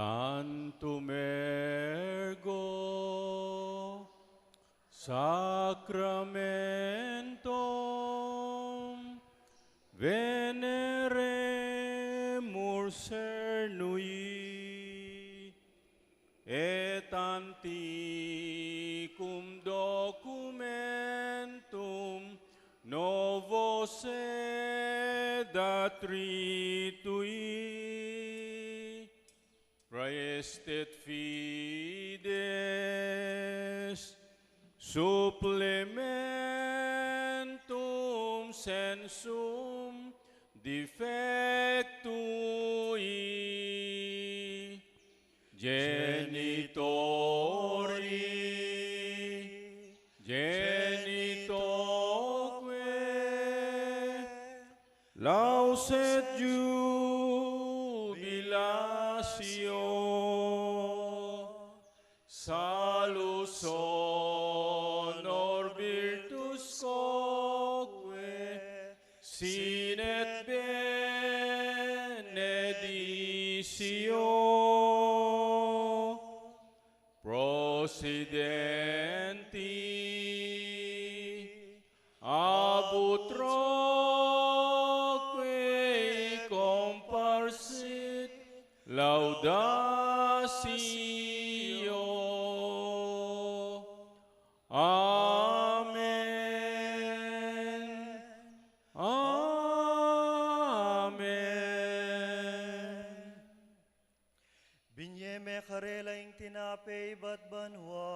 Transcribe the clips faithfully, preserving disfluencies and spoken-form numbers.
Tantum ergo sacramentum veneremur cernui, et antiquum documentum novo sed attritui. Praestet fides supplementum censum defectui genitoque, genitoque lauset jubilatio, salus honor virtus quoque sine et benedictio procidenti ab utroque comparsit laudatio. Amen. Amen. Binie me karela ing tinape ibat banua,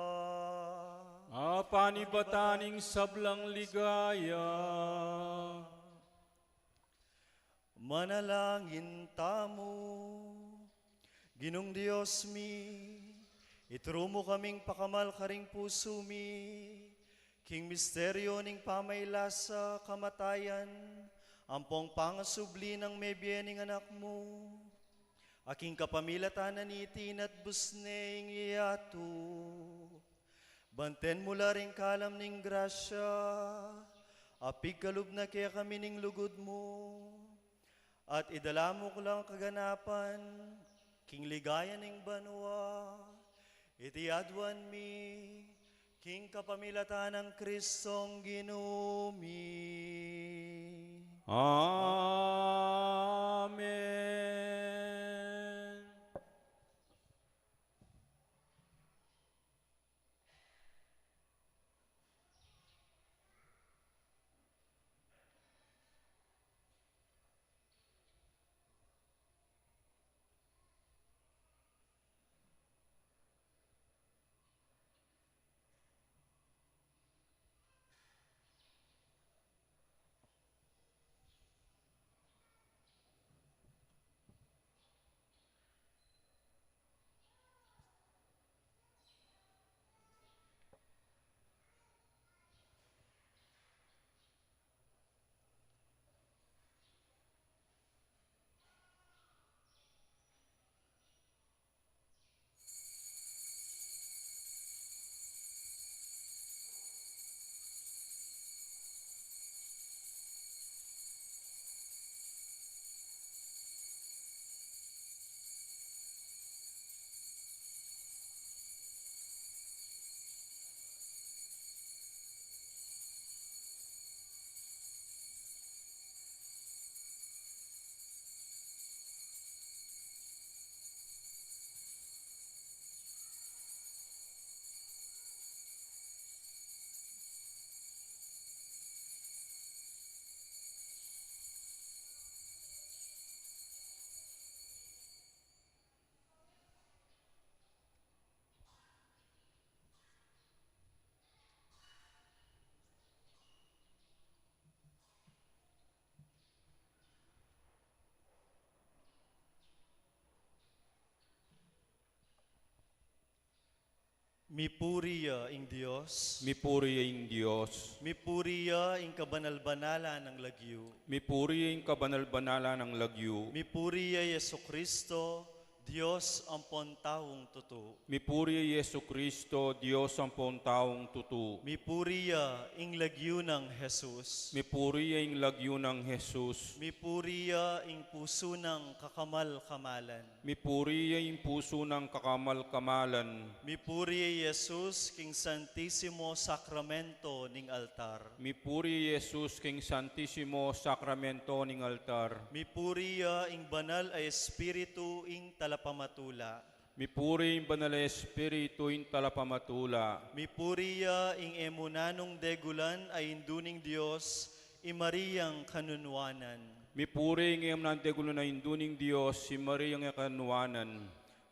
a panibatan ning sablang ligaya. Manalangin tamu. Ginung Dios mi, ituru mu kaming pakamal karing pusu mi king misteryu ning pamailasa, kamatayan, ampong pangasubli nang mebie ning Anak mu, a king kapamilatan na niti inatbus ne ing yatu. Banten mu la ring kalam ning grasya, a pigkalub na kekami ning lugud mu, at idala mu kang kaganapan king ligaya ning banua. Iti aduan mi king kapamilatan nang Kristong Ginu mi. Amen. Mipuri ya ing Dios. Mipuri ya ing Dios. Mipuri ya ing kabanal-banalan nang lagyu. Mipuri ya ing kabanal-banalan nang lagyu. Mipuri ya Jesucristo, Dios ampon taung tutu. Mipuri ya i Jesucristo, Dios ampon taung tutu. Mipuri ya ing lagyu nang Jesus. Mipuri ya ing lagyu nang Jesus. Mipuri ya ing pusu nang kakamal-kamalan. Mipuri ya ing pusu nang kakamal-kamalan. Mipuri ya i Jesus king Santisimo Sakramento ning altar. Mipuri ya i Jesus king Santisimo Sakramento ning altar. Mipuri ya ing banal a Espiritu ing talapamatula. Mipuri ing banal a Espiritu ing talapamatula. Mipuri ya ing e mu nanung degulan a Indu ning Dios, i Mariang kanunuanan. Mipuri ing e mu nanung degulan a Indu ning Dios, i Mariang kanunuanan.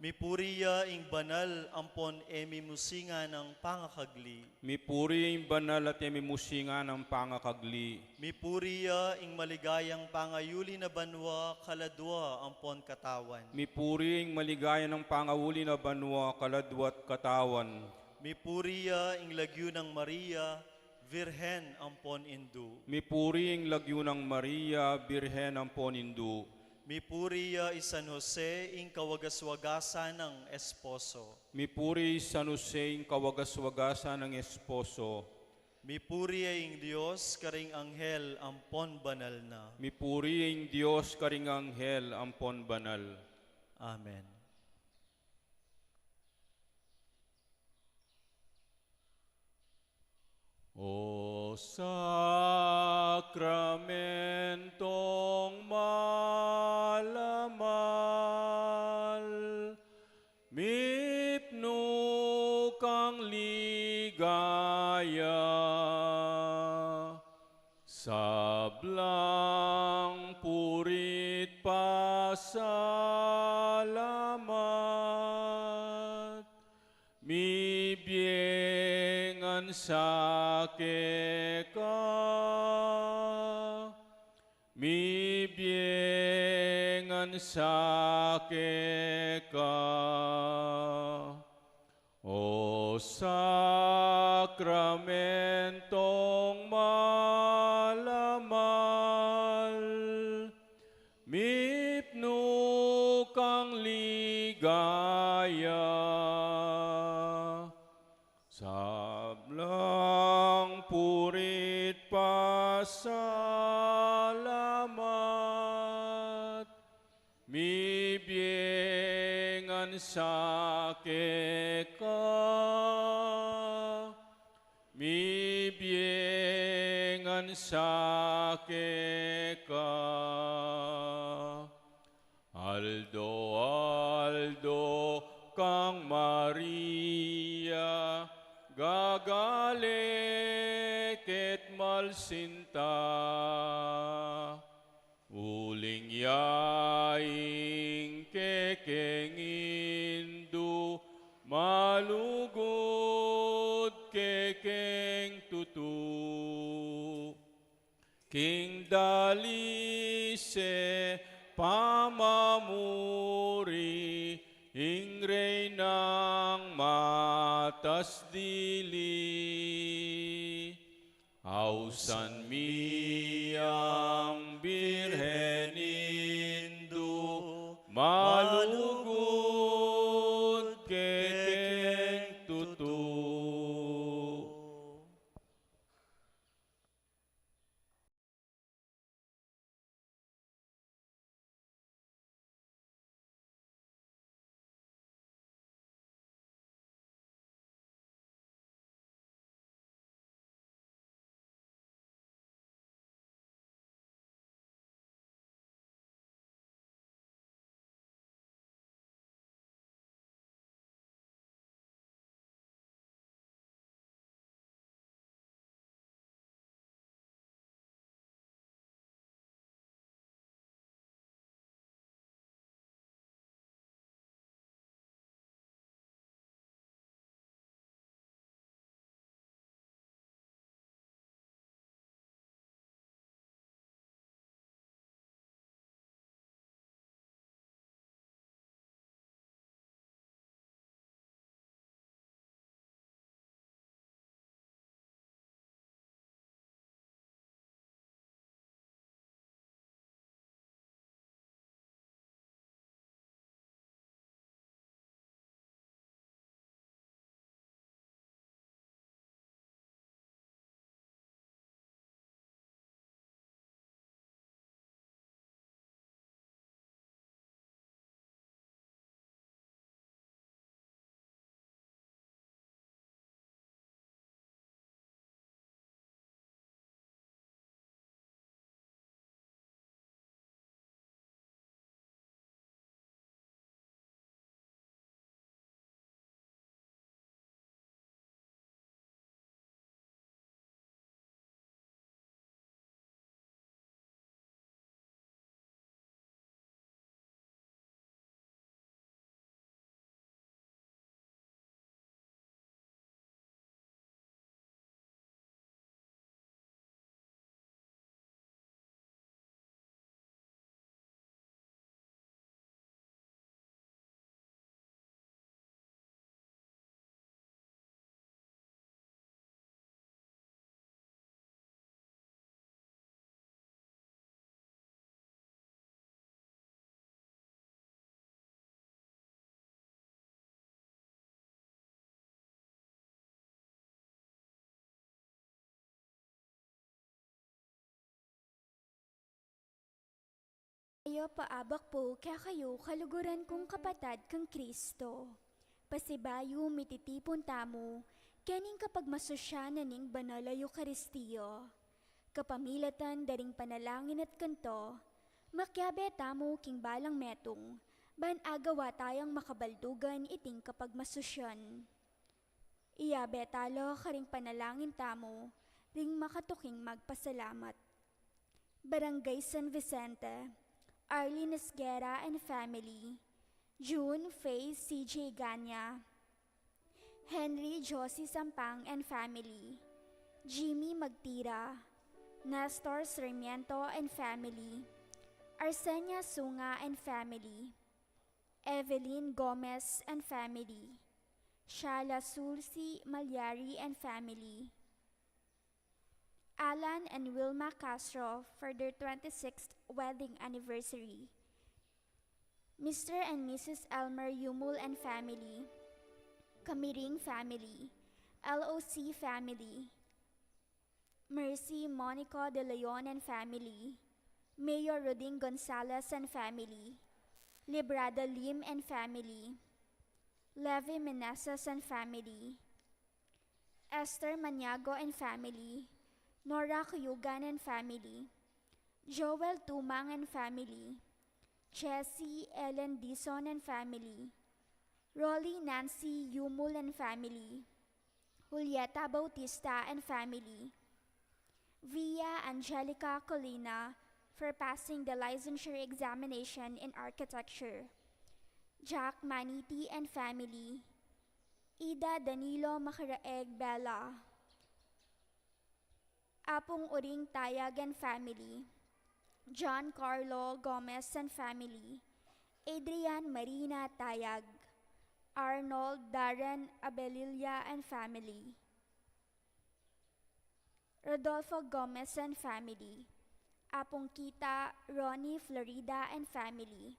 Mipuri ya ing banal ampon e mimusingan a pangakagli. Mipuri ing banal at e mimusingan a pangakagli. Mipuri ya ing maligayang pangayuli na banua kaladua ampon katawan. Mipuri ing maligaya nang pangayuli na banua kaladua at katawan. Mipuri ya ing lagyu nang Maria, Virgen ampon Indu. Mipuri ing lagyu nang Maria, Birhen ampon Indu. Mipuri ya i San Jose ing kawagas-wagasan nang esposo. Mipuri i San Jose ing kawagas-wagasan nang esposo. Mipuri ya ing Dios karing anghel ampon banal na. Mipuri ya ing Dios karing anghel ampon banal. Amen. O sakramentong mahal a mahal, mipnu kang ligaya, sablang puri't pasalamat, mibie ngan sa keka, mibie ngan sa keka. O sakramentong mahal a mahal, mipnu kang ligaya, sablang puri't pasalamat, mibie ngan sa keka, mibie ngan sa keka. Aldo-aldo kang Maria, gagale ke't malsinta. Uling ya ing kekeng Indu, malugud kekeng tutu. King dalise pamamuri, ing Reynang matas dili. Ausan mi yang Birhen Indu, malugud kekeng tutu. Mayap a abak pu kekayu, kaluguran kung kapatad kang Kristo. Pasibayu mititipun tamu kening kapagmasusyan na ning Banal a Eukaristia. Kapamilatan da ring panalangin at kanto, makiabe tamu king balang metung, ban agawa tayang makabaldugan iting kapagmasusyan. Iyabe tala karing panalangin tamu ring makatuking magpasalamat. Barangay San Vicente, Arlene Esguerra and family, June Faye C J Ganya, Henry Josie Sampang and family, Jimmy Magtira, Nestor Sarmiento and family, Arsenia Sunga and family, Evelyn Gomez and family, Shala Sulsi Malyari and family, Alan and Wilma Castro for their twenty-sixth wedding anniversary, Mister and Missus Elmer Yumul and family, Kamiring family, L O C family, Mercy Monica de Leon and family, Mayor Rodin Gonzalez and family, Librada Lim and family, Levi Meneses and family, Esther Maniago and family, Nora Cuyugan and family, Joel Tumang and family, Chessy Ellen Dizon and family, Rolly Nancy Yumul and family, Julieta Bautista and family, Via Angelica Colina for passing the licensure examination in architecture, Jack Maniti and family, Ida Danilo Macaraeg Bella, Apung Uring Tayag and family, John Carlo Gomez and family, Adrian Marina Tayag, Arnold Darren Abelilla and family, Rodolfo Gomez and family, Apung Kita Ronnie Florida and family,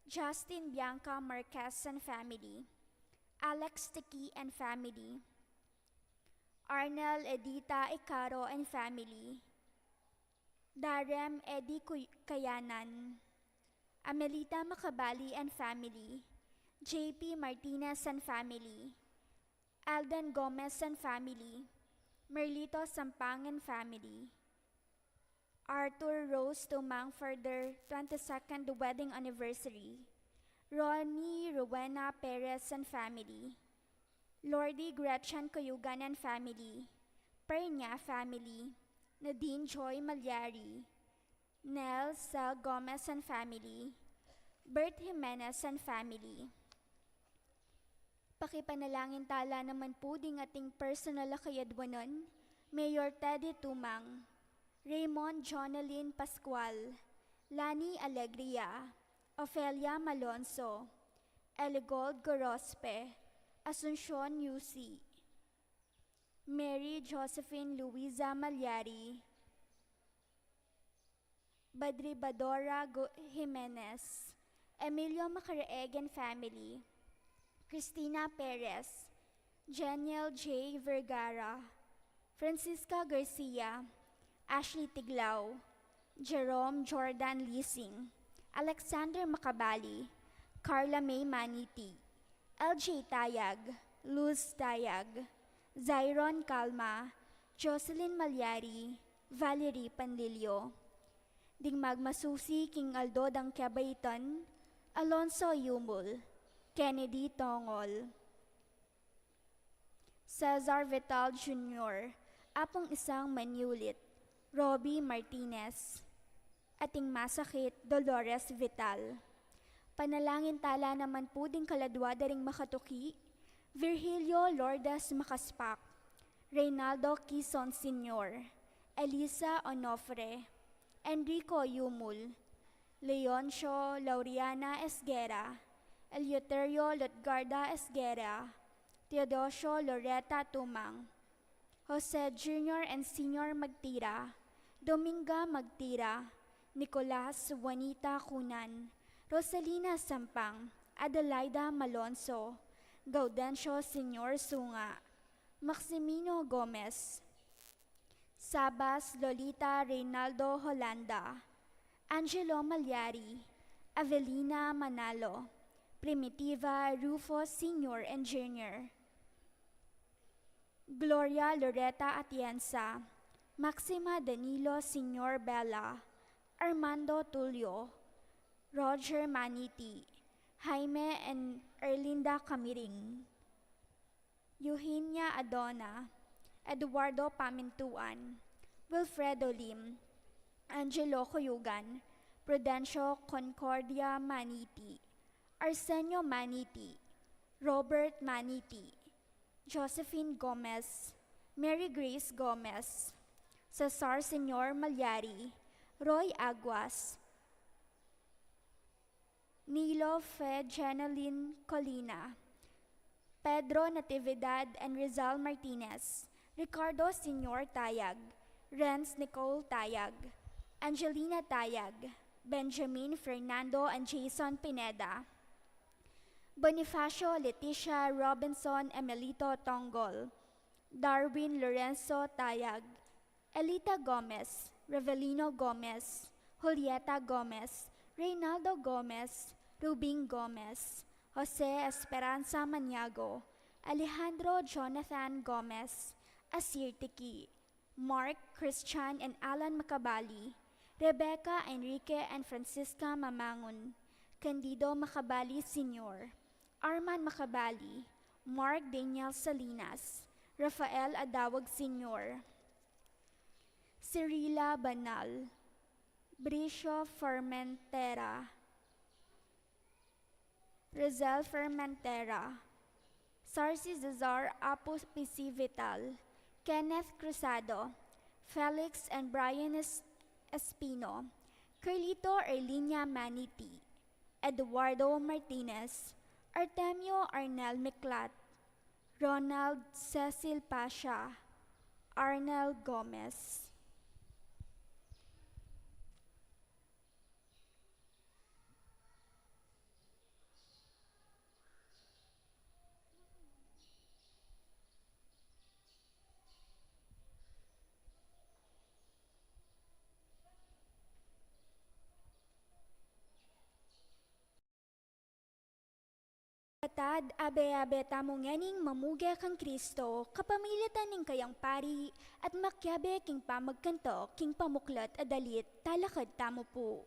Justin Bianca Marquez and family, Alex Tiki and family, Arnel Edita Icaro and family, Darem Eddie Cuy-, Cayanan, Amelita Macabali and family, J P Martinez and family, Alden Gomez and family, Merlito Sampang and family, Arthur Rose Tumang for their twenty-second wedding anniversary, Ronnie Rowena Perez and family, Lordy Gretchen Cuyugan and family, Pernia family, Nadine Joy Malyari, Nel Sel Gomez and family, Bert Jimenez and family. Pakipanalangin tala naman pu ding ating personal a kayadwanan, Mayor Teddy Tumang, Raymond Jonalyn Pascual, Lani Alegria, Ofelia Malonzo, Eligold Gorospe, Asuncion Yusi, Mary Josephine Luisa Malyari, Badribadora Gu-, Jimenez, Emilio Macaraeg and family, Cristina Perez, Jeniel J Vergara, Francisca Garcia, Ashley Tiglao, Jerome Jordan Lising, Alexander Macabali, Carla May Maniti, L J Tayag, Luz Tayag, Zyron Calma, Jocelyn Malyari, Valerie Panlilio. Ding magmasusi king aldo dang kebaitan, Alonso Yumul, Kennedy Tongol, Cesar Vital Junior, Apung Isang Manyulit, Robbie Martinez, ating masakit, Dolores Vital. Panalangin tala naman pu ding kaladwa da ring makatuki, Virgilio Lourdes Macaspac, Reynaldo Quizon Senior, Elisa Onofre, Enrico Yumul, Leoncio Laureana Esguerra, Eleuterio Lutgarda Esguerra, Teodosio Loreta Tumang, Jose Junior and Senior Magtira, Dominga Magtira, Nicolas Juanita Cunan, Rosalina Sampang, Adelaida Malonzo, Gaudencio Senior Sunga, Maximino Gomez, Sabas Lolita Reynaldo Holanda, Angelo Malyari, Avelina Manalo, Primitiva Rufo Senior and Junior, Gloria Loretta Atienza, Maxima Danilo Senior Bella, Armando Tulio, Roger Maniti, Jaime and Erlinda Camiring, Eugenia Adona, Eduardo Pamintuan, Wilfredo Lim, Angelo Cuyugan, Prudencio Concordia Maniti, Arsenio Maniti, Robert Maniti, Josephine Gomez, Mary Grace Gomez, Cesar Senior Malyari, Roy Aguas, Nilo Fe Jeneline Colina, Pedro Natividad and Rizal Martinez, Ricardo Senior Tayag, Renz Nicole Tayag, Angelina Tayag, Benjamin Fernando and Jason Pineda, Bonifacio Leticia Robinson Emelito Tongol, Darwin Lorenzo Tayag, Elita Gomez, Revelino Gomez, Julieta Gomez, Reynaldo Gomez, Rubing Gomez, Jose Esperanza Maniago, Alejandro Jonathan Gomez, Asir Tiki, Mark, Christian, and Alan Macabali, Rebecca, Enrique, and Francisca Mamangun, Candido Macabali Senior, Arman Macabali, Mark Daniel Salinas, Rafael Adawag Senior, Cirila Banal, Bricio Formentera, Rizel Formentera, Sarsi Cesar Apo Pisi Vital, Kenneth Cruzado, Felix and Brian Es-, Espino, Carlito Erlinia Maniti, Eduardo Martinez, Artemio Arnel Miklat, Ronald Cecil Pasha, Arnel Gomez. Kapatad, abe-abe tamu ngening mamuge kang Kristo, kapamilatan ning kayang pari, at makiabe king pamagkanto king pamuklat a dalit. Talakad tamu pu.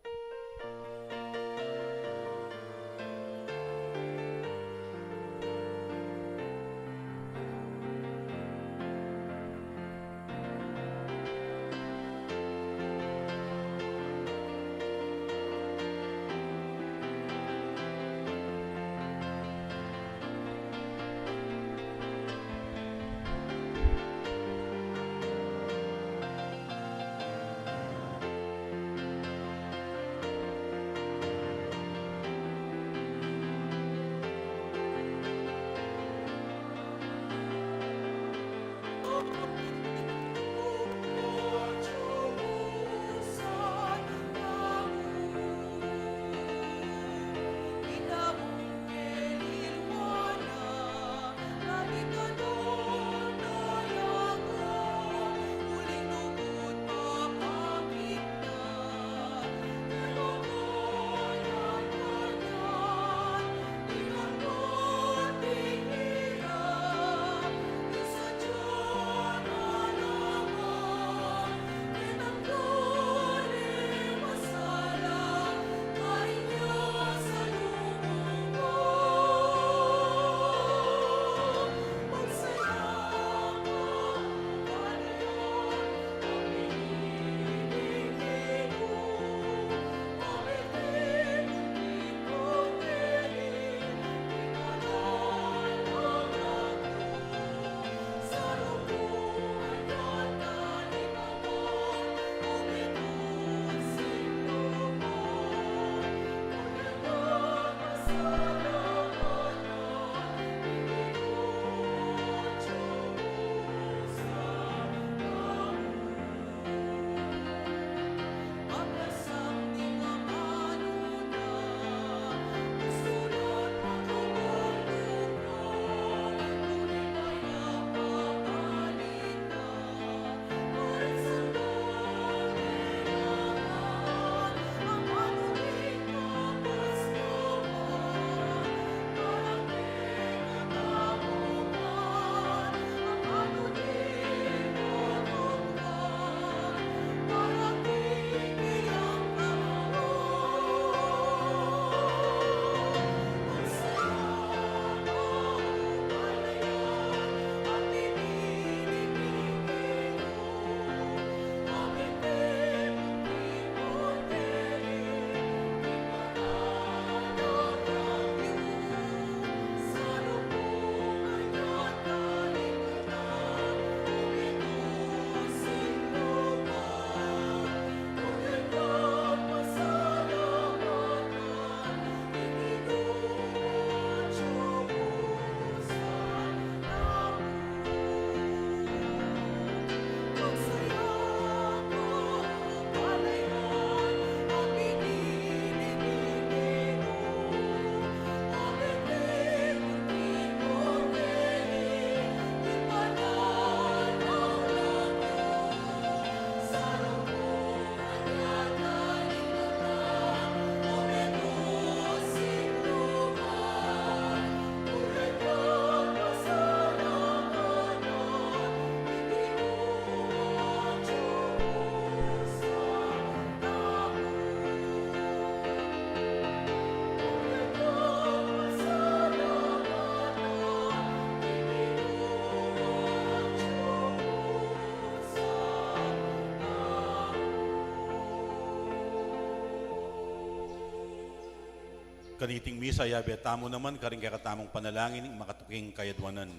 Kaniting misa, yabe tamu naman karing kekatamung panalangin, ing makatuking kayadwanan.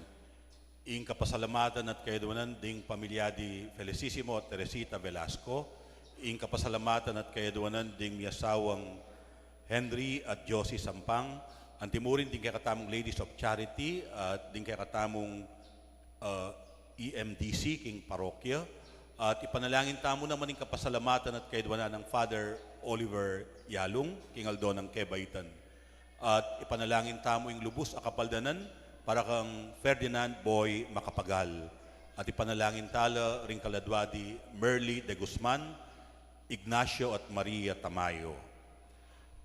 Ing kapasalamatan at kayadwanan ding pamilya di Felicissimo at Teresita Velasco, ing kapasalamatan at kayadwanan ding miasawang Henry at Josie Sampang, antimurin ding kekatamung Ladies of Charity at ding kekatamung ah, E M D C king parokya, at ipanalangin tamu naman ing kapasalamatan at kayadwanan nang Father Oliver Yalung king aldo nang kebaitan. At ipanalangin tamu ing lubus a kapaldanan para kang Ferdinand Boy Macapagal. At ipanalangin tala ring kaladwa di Merly de Guzman, Ignacio at Maria Tamayo.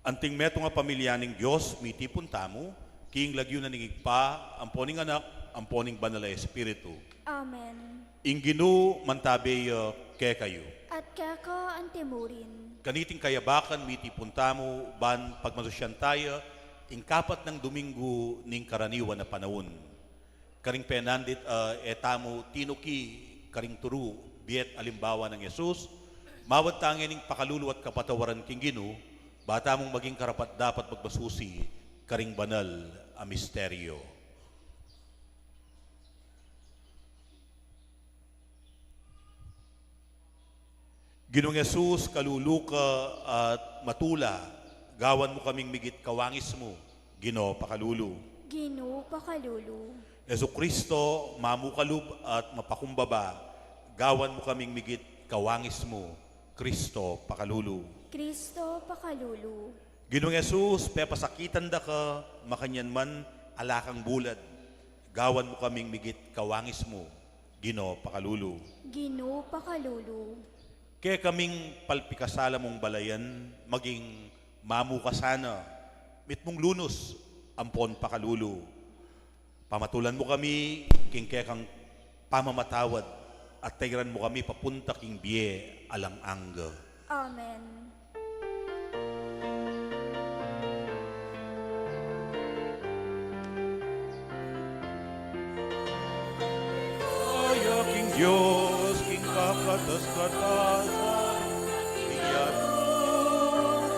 Anting metung a pamilya ning Dios, mitipun tamu king lagyu na ning Ibpa, ampo ning Anak, ampo ning Banal a Espiritu. Amen. Ing Ginu mantabe ya kekayu. At keka antimurin. Kaniting kayabakan, mitipun tamu ban pagmasusyan taya ing kapat nang Domingo ning karaniwan a panaun. Karing penandit, ah, e tamu tinuki karing turu, bie at alimbawa nang Jesus, mawad ta ngening pakalulu at kapatawaran king Ginu, ba tamung maging karapat-dapat magmasusi karing banal a misteryo. Ginung Jesus, kalulu ka at matula, gawan mu kaming migit kawangis mu, Ginu pakalulu. Ginu pakalulu. Jesucristo, mamukalub at mapakumbaba, gawan mu kaming migit kawangis mu, Cristo pakalulu. Cristo pakalulu. Ginung Jesus, pepasakitan da ka, makanyan man ala kang bulad, gawan mu kaming migit kawangis mu, Ginu pakalulu. Ginu pakalulu. Kekaming palpikasala mung balayan, maging mamu ka sana, mitmung lunus ampon pakalulu. Pamatulan mu kami king kekang pamamatawad, at tairan mu kami papunta king bie alang angga. Amen. Kaya king Dios, king kakatas-katasan, ing yatu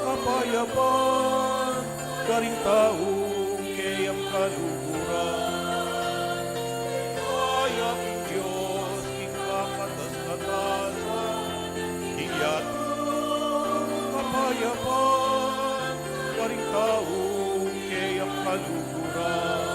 kapayapan, karing taung keyang kaluguran. Kaya king Dios, king kakatas-katasan, ing yatu kapayapan, karing taung keyang kaluguran.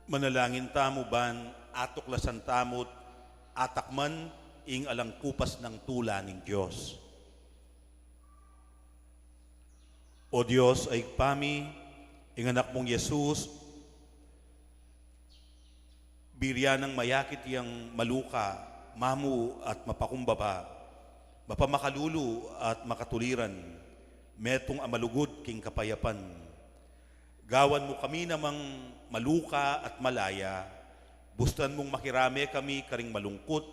Manalangin tamu ban atuklasan tamu't atakman ing alang kupas nang tula ning Dios. O Dios a Ibpa mi, ing Anak mung Jesus, biri nang mayakit yang maluka, mamu at mapakumbaba, mapamakalulu at makatuliran, metung a malugud king kapayapan. Gawan mu kami namang maluka at malaya, bustan mung makirame kami karing malungkut,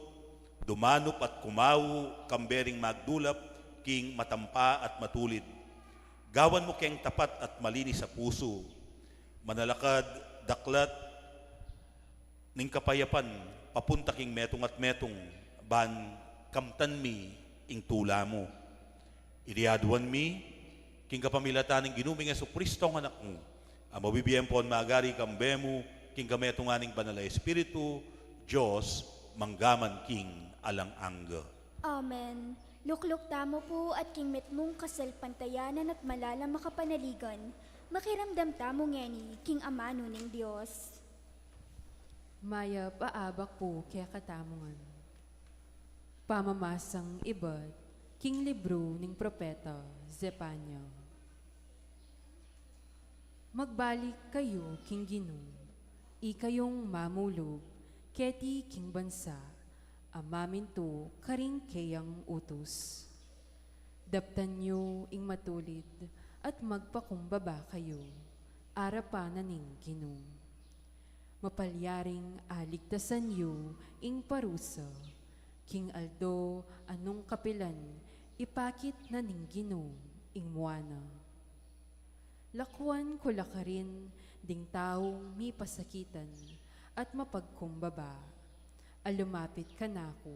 Dumanup at kumawu, kambe ring magdulap king matampa at matulid. Gawan mu keng tapat at malinis a pusu. Manalakad, daklat ning kapayapan, papunta king metung at metung, ban kamtan mi ing tula mu. Iti aduan mi, king kapamilatan ning Ginu ming Jesucristo, a Anak mu, a mabibie ampon magari kambe mu, king kametungan ning Banal a Espiritu, Dios, mangga man king alang angga. Amen. Lukluk tamu pu at king mitmung kasalpantayanan at malalam a kapanaligan, makiramdam tamu ngeni king amanu ning Dios. Mayap a abak pu kekatamu ngan. Pamamasang ibat king libru ning propeta Zefania. Magbalik kayu king Ginu, ikayung mamulug keti king bansa a mamintu karing keyang utus. Daptan yu ing matulid at magpakumbaba kayu arapan na ning Ginu. Mapalyaring aligtasan yu ing parusa, king aldo a nung kapilan ipakit na ning Ginu ing mua na. Lakuan ku la karin ding taung mipasakitan at mapagkumbaba, a lumapit kanaku,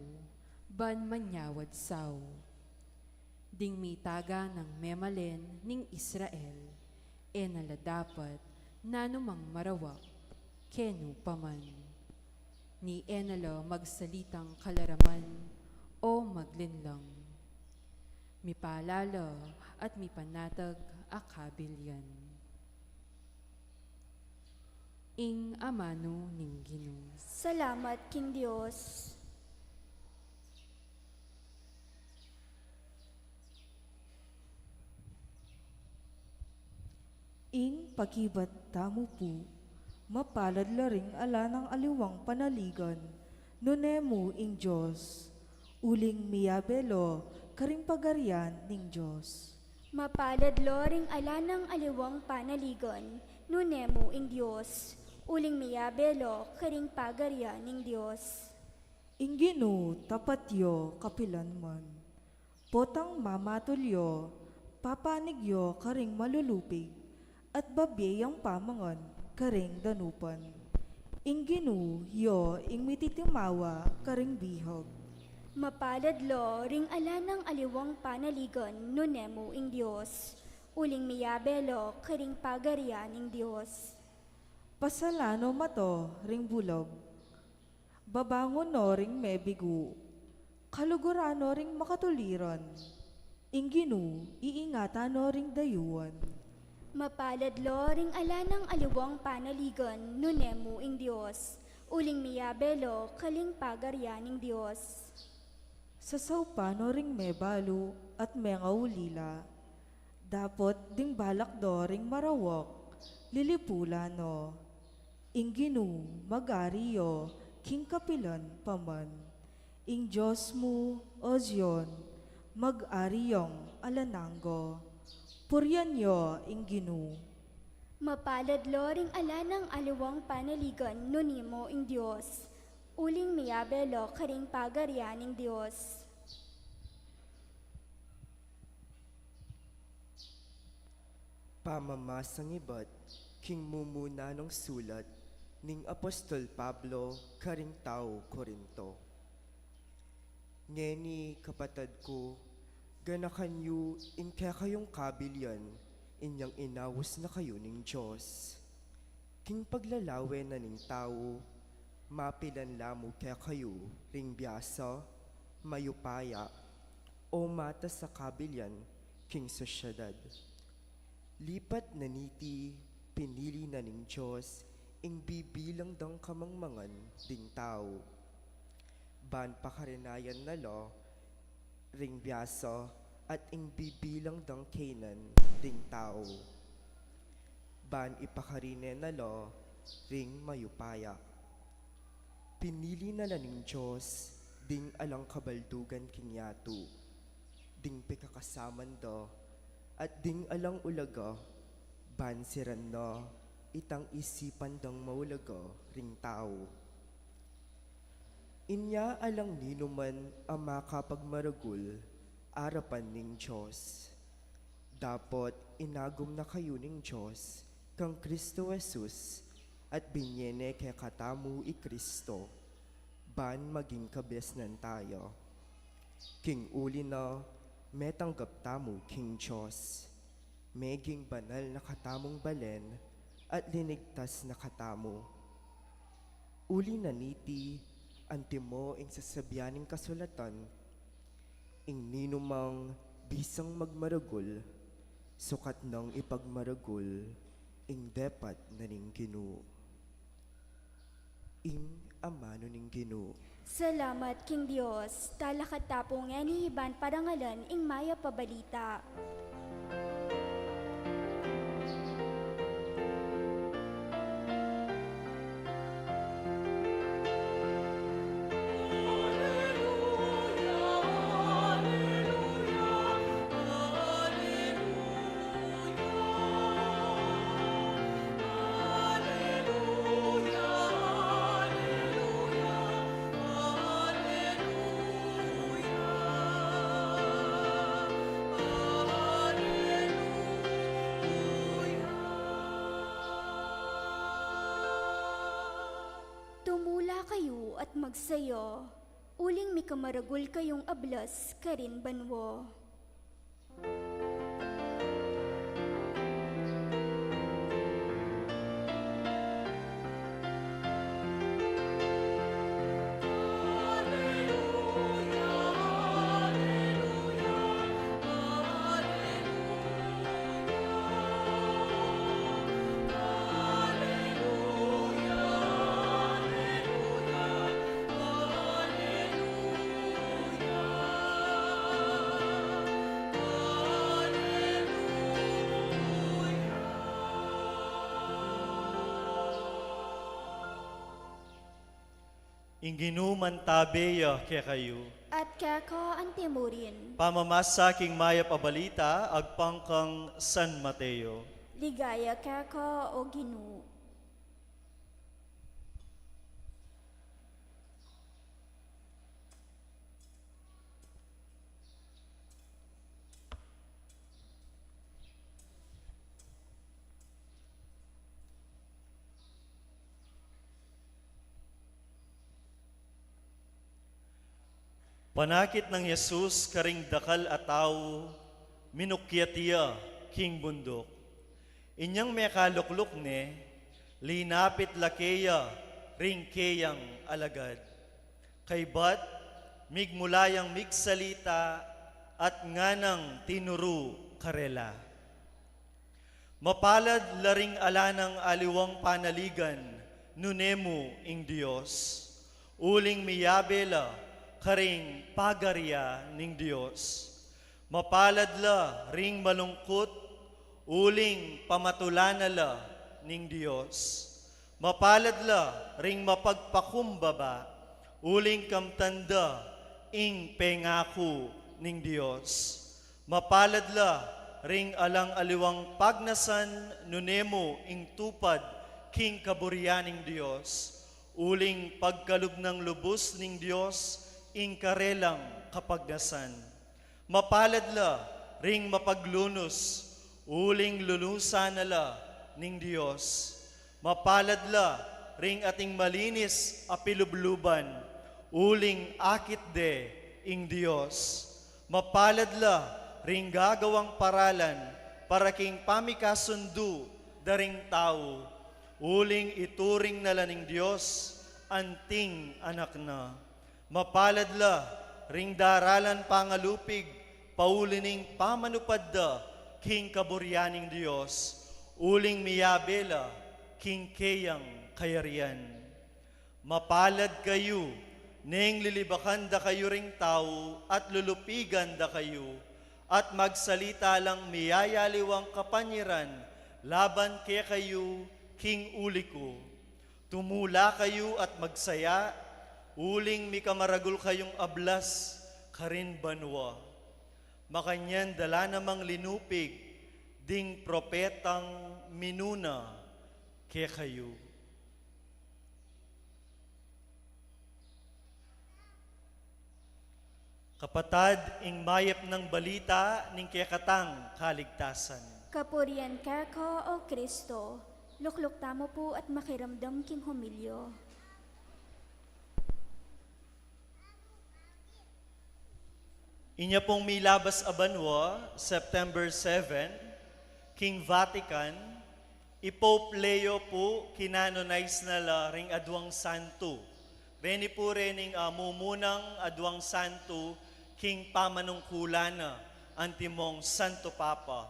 ban manyawad sau. Ding mitaga nang memalen ning Israel, e na la dapat nanumang marawak kenu pa man. Ni e na la magsalitang kalaraman o maglinlang. Mipalad la at mipanatag a kabilyan. Ing amanu ning Ginu. Salamat king Dios. Ing pakibat tamu pu, mapalad la ring ala nang aliwang panaligan, nune mu ing Dios, uling miyabe la karing pagarian ning Dios. Mapalad la ring ala nang aliwang panaligan, nune mu ing Dios, uling miyabe la karing pagarian ning Dios. Ing Ginu tapat ya kapilan man. Potang mamatul ya, papanig ya karing malulupig, at babie yang pamangan karing danupan. Ing Ginu ya ing mititimawa karing bihag. Mapalad la ring ala nang aliwang panaligan, nune mu ing Dios, uling miyabe la karing pagarian ning Dios. Pasalan no mata ring bulag, babangun no ring mebigu, kaluguran no ring makatuliran. Ing Ginu, iingatan no ring dayuan. Mapalad la ring ala nang aliwang panaligan, nune mu ing Dios, uling miyabe la karing pagarian ning Dios. Sasaupan no ring mebalu at mengaulila, dapot ding balak da ring marawak, lilipulan no. Ing Ginu, mag-ari ya king kapilan pa man. Ing Dios mu, O Zion, mag-ari yang alang angga. Purian ya ing Ginu. Mapalad la ring ala nang aliwang panaligan, nune mu ing Dios, uling miyabe la karing pagarian ning Dios. Pamamasang ibat king mumuna nang sulat ning Apostol Pablo karing tau Corinto. Ngeni, kapatad ku, ganakan yu ing kekayung kabilian inyang inaus na kayu ning Dios. King paglalawen na ning tau, mapilan la mu kekayu ring biasa, mayupaya, o matas a kabilian king sosyedad. Lipat na niti, pinili na ning Dios ing bibilang dang kamangmangan ding tau, ban pakarinayan na la ring biasa at ing bibilang dang kaynan ding tau, ban ipakarine na la ring mayupaya. Pinili na la ning Dios ding alang kabaldugan king yatu, ding pikakasaman da, at ding alang ulaga, ban siran na itang isipan dang maulaga ring tau. Inya alang ninuman a makapagmaragul arapan ning Dios. Dapot inagum na kayu ning Dios kang Cristo Jesus, at binye ne kekatamu i Cristo, ban maging kabiasnan tayu. King uli na metanggap tamu king Dios, meging banal na katamung balen, at linigtas na katamu. Uli na niti, antimo ing sasabian ning kasulatan, ing ninumang bisang magmaragul, sukat nang ipagmaragul ing depat na ning Ginu. Ing amanu ning Ginu. Salamat king Dios. Talakad ta pu ngeni ban parangalan ing mayap a balita. Tumula kayu at magsaya, uling mikamaragul kayung ablas karin banua. Ing Ginu mantabe ya kekayu. At keka antimurin. Pamamasa king mayap a balita agpang kang San Mateo. Ligaya keka, o Ginu. Panakit nang Jesus karing dakal a tau, minukyat ya king bunduk. Inyang mekalukluk ne, linapit la keya ring keyang alagad. Kaybat, migmula yang migsalita at nganang tinuru karela. Mapalad la ring ala nang aliwang panaligan, nune mu ing Dios, uling miyabe la karing pagarian ning Dios. Mapalad la ring malungkut, uling pamatulan na la ning Dios. Mapalad la ring mapagpakumbaba, uling kamtan da ing pengaku ning Dios. Mapalad la ring alang aliwang pagnasan, nune mu ing tupad king kaburian ning Dios, uling pagkalub nang lubus ning Dios ing karelang kapagnasan. Mapalad la ring mapaglunus, uling lunusan na la ning Dios. Mapalad la ring ating malinis a pilubluban, uling akit de ing Dios. Mapalad la ring gagawang paralan para king pamikasundu da ring tau, uling ituring na la ning Dios anting anak na. Mapalad la ring daralan pangalupig pauli ning pamanupad da king kaburian ning Dios, uling miyabe la king keyang kayarian. Mapalad kayu neng lilibakan da kayu ring tau at lulupigan da kayu, at magsalita lang miyayaliwang kapanyaran laban kekayu king uli ku. Tumula kayu at magsaya, uling mikamaragul kayung ablas karin banua. Makanyan da la namang linupig ding propetang minuna kekayu. Kapatad, ing mayap nang balita ning kekatang kaligtasan. Kapurian keka, O Kristo. Lukluk tamu pu at makiramdam king homilya. Inya pung milabas a banua, September seven, king Vatican, i Pope Leo pu kinanonize na la ring aduang santu. Reni pu rening, ah, mumunang aduang santu king pamanungkulan na antimong Santo Papa.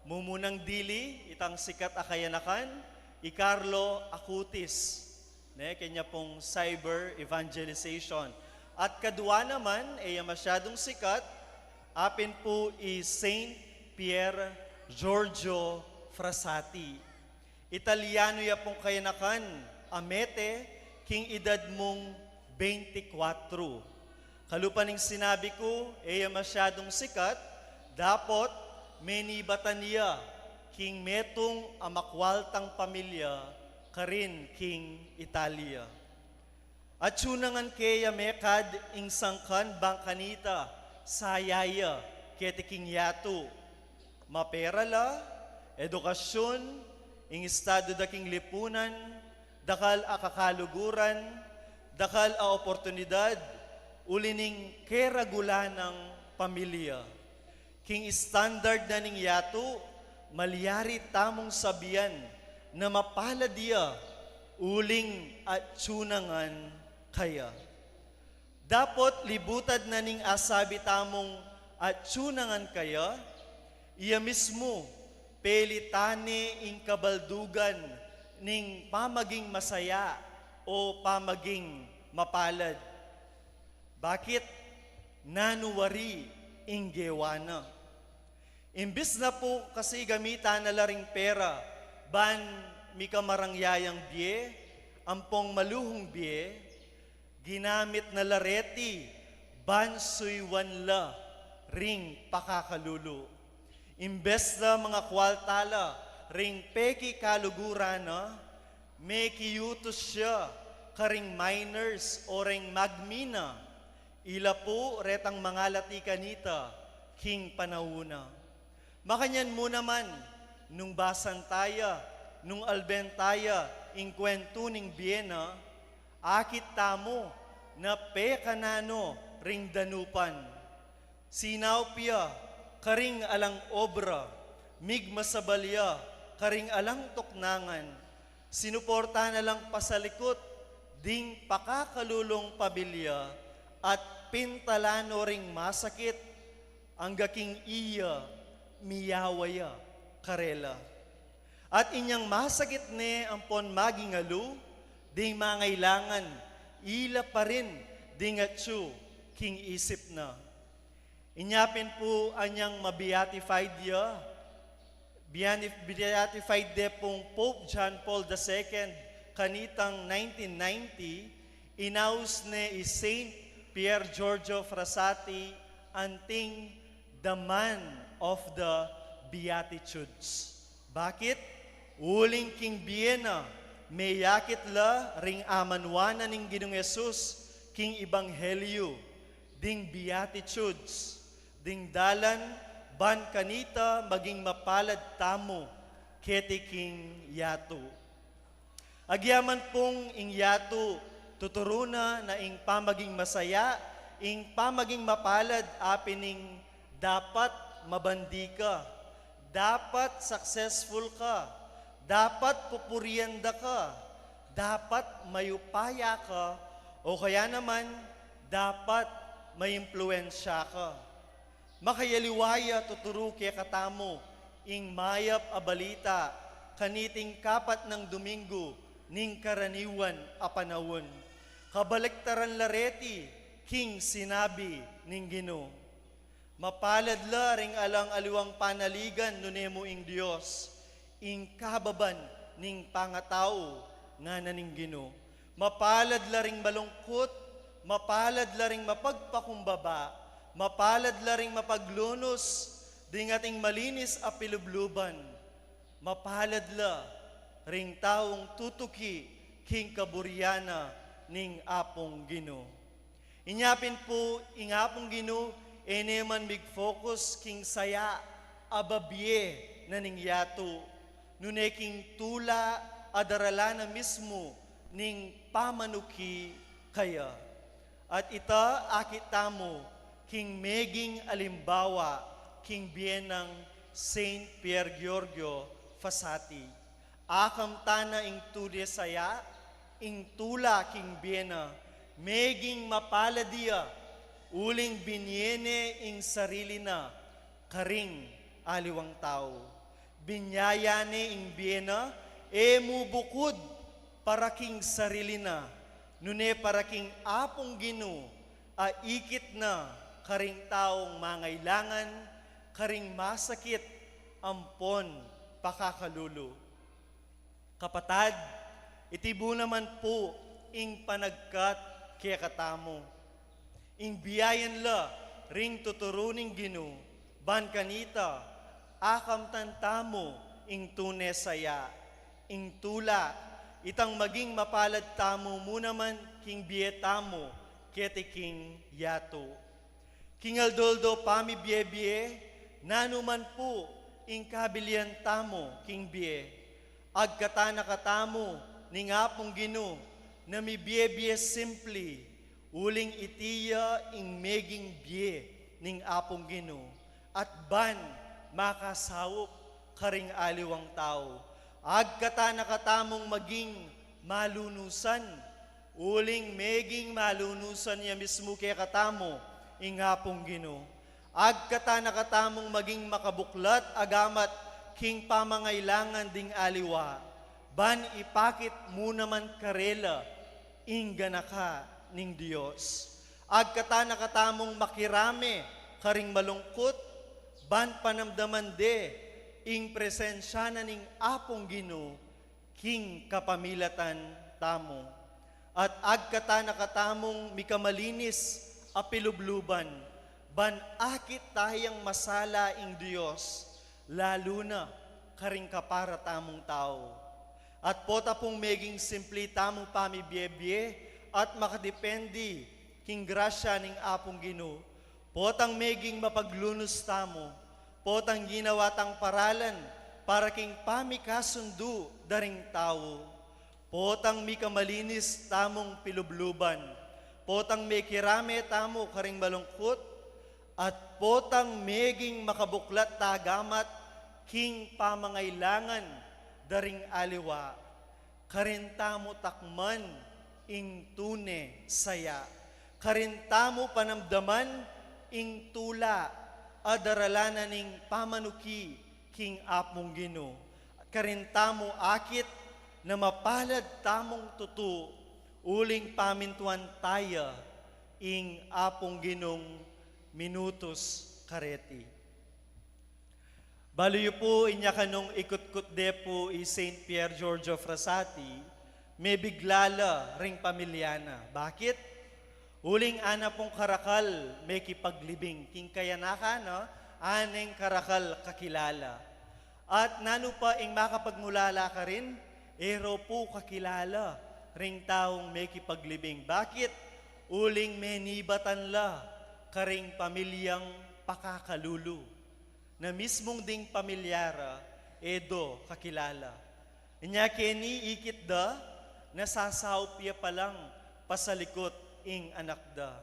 Mumunang dili itang sikat a kayanakan, i Carlo Acutis. Ne, kanya pung cyber evangelization. At kadua naman, e ya masyadung sikat, apin pu i Saint Pier Giorgio Frassati. Italiano ya pung kayanakan, amete, king edad mung beintikwatro. Kalupa ning sinabi ku, e ya masyadung sikat, dapot menibatan ya king metung a makwaltang pamilya karin king Italia. Atsu na ngan keya mekad ing sangkan bang kanita sayaya keti king yatu. Mapera la, edukasyun, ing estadu da king lipunan, dakal a kakaluguran, dakal a oportunidad, uli ning keragulan nang pamilya. King standard na ning yatu, malyari tamung sabian na mapalad ya uling atsu na ngan kaya. Dapot libutad na ning asabi tamung atsu na ngan kaya, iya mismu pelitan ne ing kabaldugan ning pamaging masaya o pamaging mapalad. Bakit? Nanu wari ing gewa na? Imbis na pu kasi gamitan na la ring pera ban mikamarangyayang bie ampong maluhung bie, ginamit na la reti ban suyuan la ring pakakalulu. Imbes na mangakwalta la ring pekikaluguran na, mekiutus ya karing miners o reng magmina. Ila pu retang mangalati kanita king panaun na. Makanyan mu naman, nung basan taya, nung alben taya ing kuwentu ning bie na, akit tamu na pekananu ring danupan. Sinaup ya karing alang obra, migmasabal ya karing alang tuknangan, sinuporta na lang pasalikut ding pakakalulung pamilya at pintalan no ring masakit, angga king iya miyawa ya karela. At inyang masakit ne ampon magingalu ding mangailangan, ila pa rin ding atsu king isip na. Inya pin pu anyang ma-beatified ya, beanif-, beatified de pung Pope John Paul the Second kanitang nineteen ninety, inaus ne i Saint Pier Giorgio Frassati anting the man of the Beatitudes. Bakit? Uling king bie na, meyakit la ring amanuan na ning Ginung Jesus king Ebanghelyo, ding Beatitudes, ding dalan ban kanita maging mapalad tamu keti king yatu. Agyaman pung ing yatu, tuturu na na ing pamaging masaya, ing pamaging mapalad, apin ing dapat mabandi ka, dapat successful ka, dapat pupurian da ka, dapat mayupaya ka, o kaya naman, dapat maimpluwensya ka. Makayaliwa ya tuturu kekatamu ing mayap a balita kaniting kapat nang Duminggu ning karaniwan a panaun. Kabaliktaran la reti king sinabi ning Ginu. Mapalad la ring alang aliwang panaligan nune mu ing Dios, ing kababan ning pangatau, ngana ning Ginu. Mapalad la ring malungkut, mapalad la ring mapagpakumbaba, mapalad la ring mapaglunus, ding ating malinis a pilubluban. Mapalad la ring taung tutuki king kaburian na ning Apung Ginu. Inya pin pu, ing Apung Ginu, e ne man mig-focus king saya a babie na ning yatu, nune king tula a daralan na mismu ning pamanuki kaya. At ita, akit tamu king meging alimbawa king bie nang Saint Pier Giorgio Frassati. Akamtan na ing tune saya, ing tula king bie na, meging mapalad ya, uling binie ne ing sarili na karing aliwang tau. Binyaya ne ing bie na, e mu bukud para king sarili na, nune para king Apung Ginu, a ikit na karing taung mangailangan, karing masakit ampon pakakalulu. Kapatad, iti bu naman pu ing panagkat kekatamu. Ing biayan la ring tuturu ning Ginu, ban kanita, akamtan tamu ing tune saya, ing tula, itang maging mapalad tamu mu naman king bie tamu keti king yatu. King aldo-aldo pamibiebie, nanu man pu ing kabilian tamu king bie, agkatan na katamu ning Apung Ginu na mibiebie simpli, uling iti ya ing meging bie ning Apung Ginu, at ban makasaup karing aliwang tau. Agkatan na katamung maging malunusan, uling meging malunusan ya mismu kekatamu ing Apung Ginu. Agkatan na katamung maging makabuklat a gamat king pamangailangan ding aliwa, ban ipakit mu naman karela ing ganaka ning Dios. Agkatan na katamung makirame karing malungkut, ban panamdaman de ing presensya na ning Apung Ginu king kapamilatan tamu. At agkatan na katamung mikamalinis a pilubluban, ban akit tayang masala ing Dios, lalu na karing kapara tamung tau. At pota pung meging simpli tamung pamibiebie at makadepende king grasya ning Apung Ginu, potang meging mapaglunus tamu, potang ginawa tang paralan para king pamikasundu da ring tau, potang mikamalinis tamung pilubluban, potang mekirame tamu karing malungkut, at potang meging makabuklat ta gamat king pamangailangan da ring aliwa. Karin tamu takman ing tune saya. Karin tamu panamdaman ing tula a daralan na ning pamanuki king Apung Ginu. At karin tamu akit na mapalad tamung tutu uling pamintuan taya ing Apung Ginung minutus kareti. Balu yu pu, inya kanung ikutkut de pu i Saint Pier Giorgio Frassati, mebigla la ring pamilya na. Bakit? Uling ana pung karakal mekipaglibing king kayanakan, no? Aneng karakal kakilala. At nanu pa ing makapagmulala karin, e ra pu kakilala ring taung mekipaglibing. Bakit? Uling menibatan la karing pamilyang pakakalulu na mismung ding pamilya ra e do kakilala. Inya keni ikit da, nasasaup ya palang pasalikut ing anak da.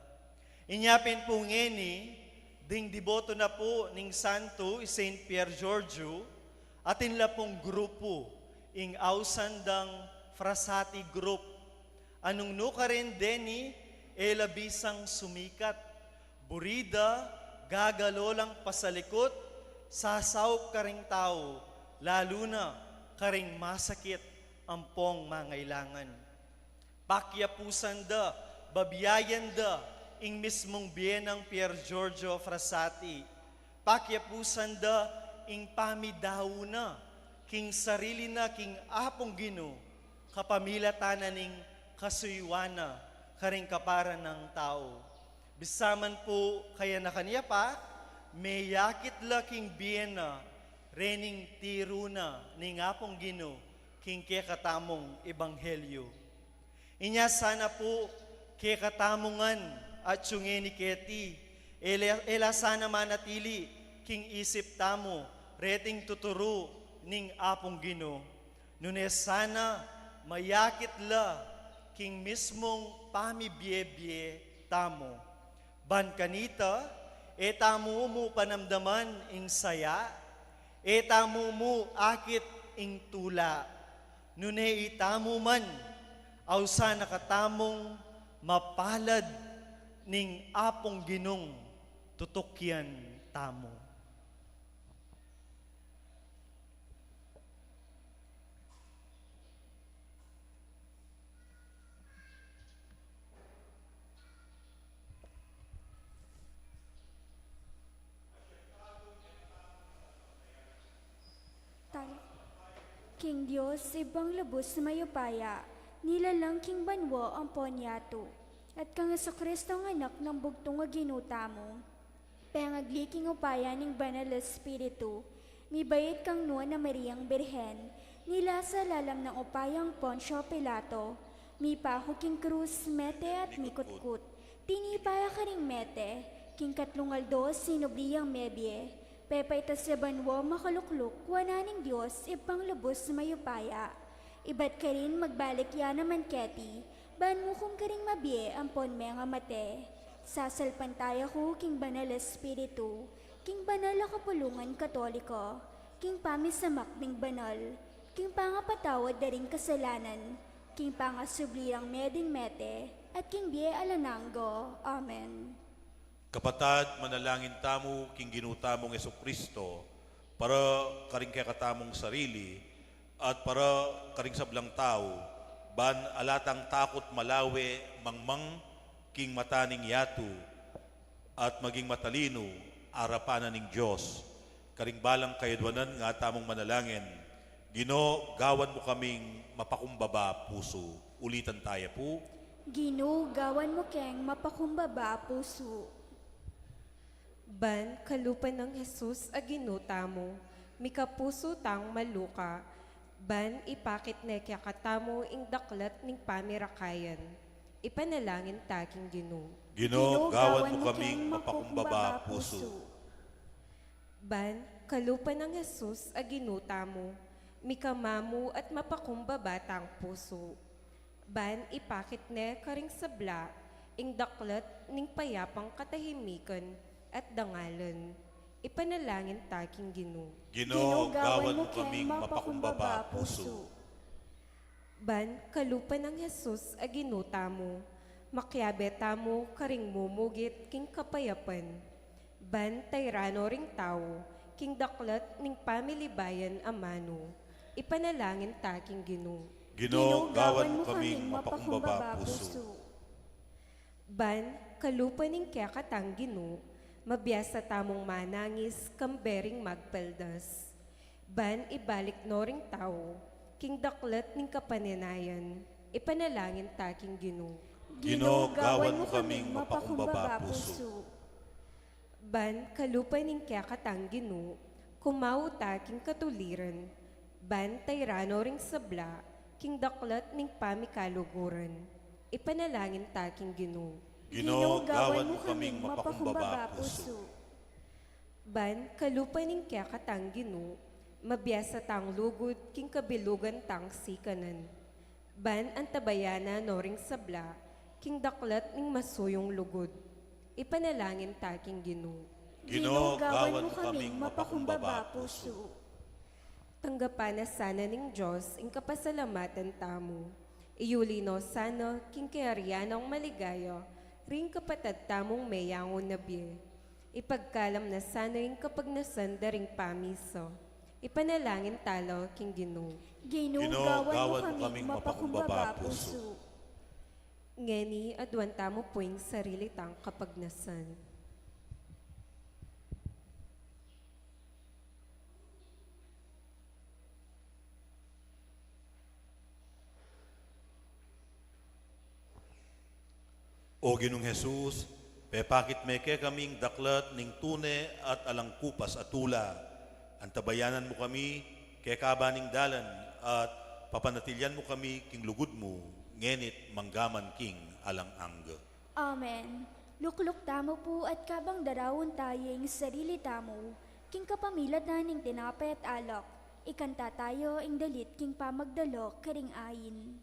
Inya pin pu ngeni, ding deboto na pu ning santo i Saint Pier Giorgio, atin la pung grupu ing ausan dang Frassati Group. Anung nu karin deni, e la bisang sumikat, buri da, gagalo lang pasalikut, sasaup karing tau, lalu na karing masakit ampong mangailangan. Pakyapusan da, babiayan da ing mismung bie nang Pier Giorgio Frassati. Pakyapusan da ing pamidau na king sarili na king Apung Ginu, kapamilatan na ning kasuyuan na karing kapara nang tau. Bisa man pu kayanakan ya pa, meyakit la king bie na rening tiru na ning Apung Ginu king kekatamung ebanghelyu. Inya sana pu kekatamu ngan At yung ngeni keti, e la, e la sana manatili king isip tamu reting tuturu ning Apung Ginu, nune sana mayakit la king mismung pamibie-bie tamu. Ban kanita, e tamu mu panamdaman ing saya, e tamu mu akit ing tula. Nune itamu man, ausan na katamung mapalad ning Apung Ginung tutukian tamu. Tala. King Dios, Ibpang lubus mayupaya, nilalang king banua ampon yatu, at kang Jesucristo a Anak nang bugtung a Ginu tamu, pengagli king upaya ning Banal Espiritu, mibait kang Nuan a Mariang Birhen, nilasa lalam nang upayang Poncio Pilato, mipaku king krus, mete at mikutkut. Tinipa ya karing mete, king katlung aldo sinubli yang mebie, pepaitas ya banua makalukluk wanan ning Dios Ibpang lubus mayupaya. Ibat karin magbalik ya naman keti, ban mukum karing mabie ampon mengamate. Sasalpantaya ku king Banal Espiritu, king banal a kapulungan Katoliko, king pamisamak ning banal, king pangapatawad da ring kasalanan, king pangasubli rang mie ding mete, at king bie alang angga. Amen. Kapatad, manalangin tamu king Ginu tamung Jesucristo, para karing kekatamung sarili, at para karing sablang tau, ban ala tang takut malawe mangmang king mata ning yatu, at maging matalinu arapan na ning Dios. Karing balang kayadwanan nga tamung manalangin, Ginu, gawan mu kaming mapakumbaba pusu. Ulitan taya pu. Ginu, gawan mu keng mapakumbaba pusu. Ban kalupa nang Jesus a Ginu tamu, mikapusu tang maluka, ban ipakit ne kekatamu ing daklat ning pamirakayan. Ipanalangin ta king Ginu. Ginu, gawan mu kaming mapakumbaba pusu. Ban kalupa nang Jesus a Ginu tamu, mikamamu at mapakumbaba tang pusu. Ban ipakit ne karing sabla ing daklat ning payapang katahimikan at dangalan. Ipanalangin ta king Ginu. Ginu, gawan mu kaming mapakumbaba pusu. Ban kalupa nang Jesus a Ginu tamu, makiabe tamu karing mumugit king kapayapan. Ban tayran no ring tau king daklat ning pamilibayan a manu. Ipanalangin ta king Ginu. Ginu, gawan mu kaming mapakumbaba pusu. Ban kalupa ning kekatang Ginu, mabiasa tamung manangis kambe ring magpaldas. Ban ibalik no ring tau king daklat ning kapanenayan. Ipanalangin ta king Ginu. Ginu, gawan mu kaming mapakumbaba pusu. Ban kalupa ning kekatang Ginu, kumau ta king katuliran. Ban tayran no ring sabla king daklat ning pamikaluguran. Ipanalangin ta king Ginu. Ginu, gawan mu kaming mapakumbaba pusu. Ban kalupa ning kekatang Ginu, mabiasa tang lugud king kabilugan tang sikanan. Ban antabayanan no ring sabla king daklat ning masuyung lugud. Ipanalangin ta king Ginu. Ginu, gawan mu kaming mapakumbaba pusu. Tanggapan na sana ning Dios ing kapasalamatan tamu. Iyuli no sana king kayarian nang maligaya ring kapatad tamung meyangu na bie. Ipagkalam na sana ing kapagnasan da ring pamisa. Ipanalangin tala king Ginu. Ginu, gawan mu kaming mapakumbaba pusu. Ngeni, aduan tamu pu ing sarili tang kapagnasan. O Ginung Jesus, pepakit me kekami ing daklat ning tune at alang kupas a tula. Antabayanan mu kami kekaba ning dalan at papanatilian mu kami king lugud mu, ngeni't manggaman king alang angga. Amen. Lukluk tamu pu at kabang daraun tamu ing sarili tamu, king kapamilatan ning tinape at alak, ikanta tamu ing dalit king pamagdalok karing ain.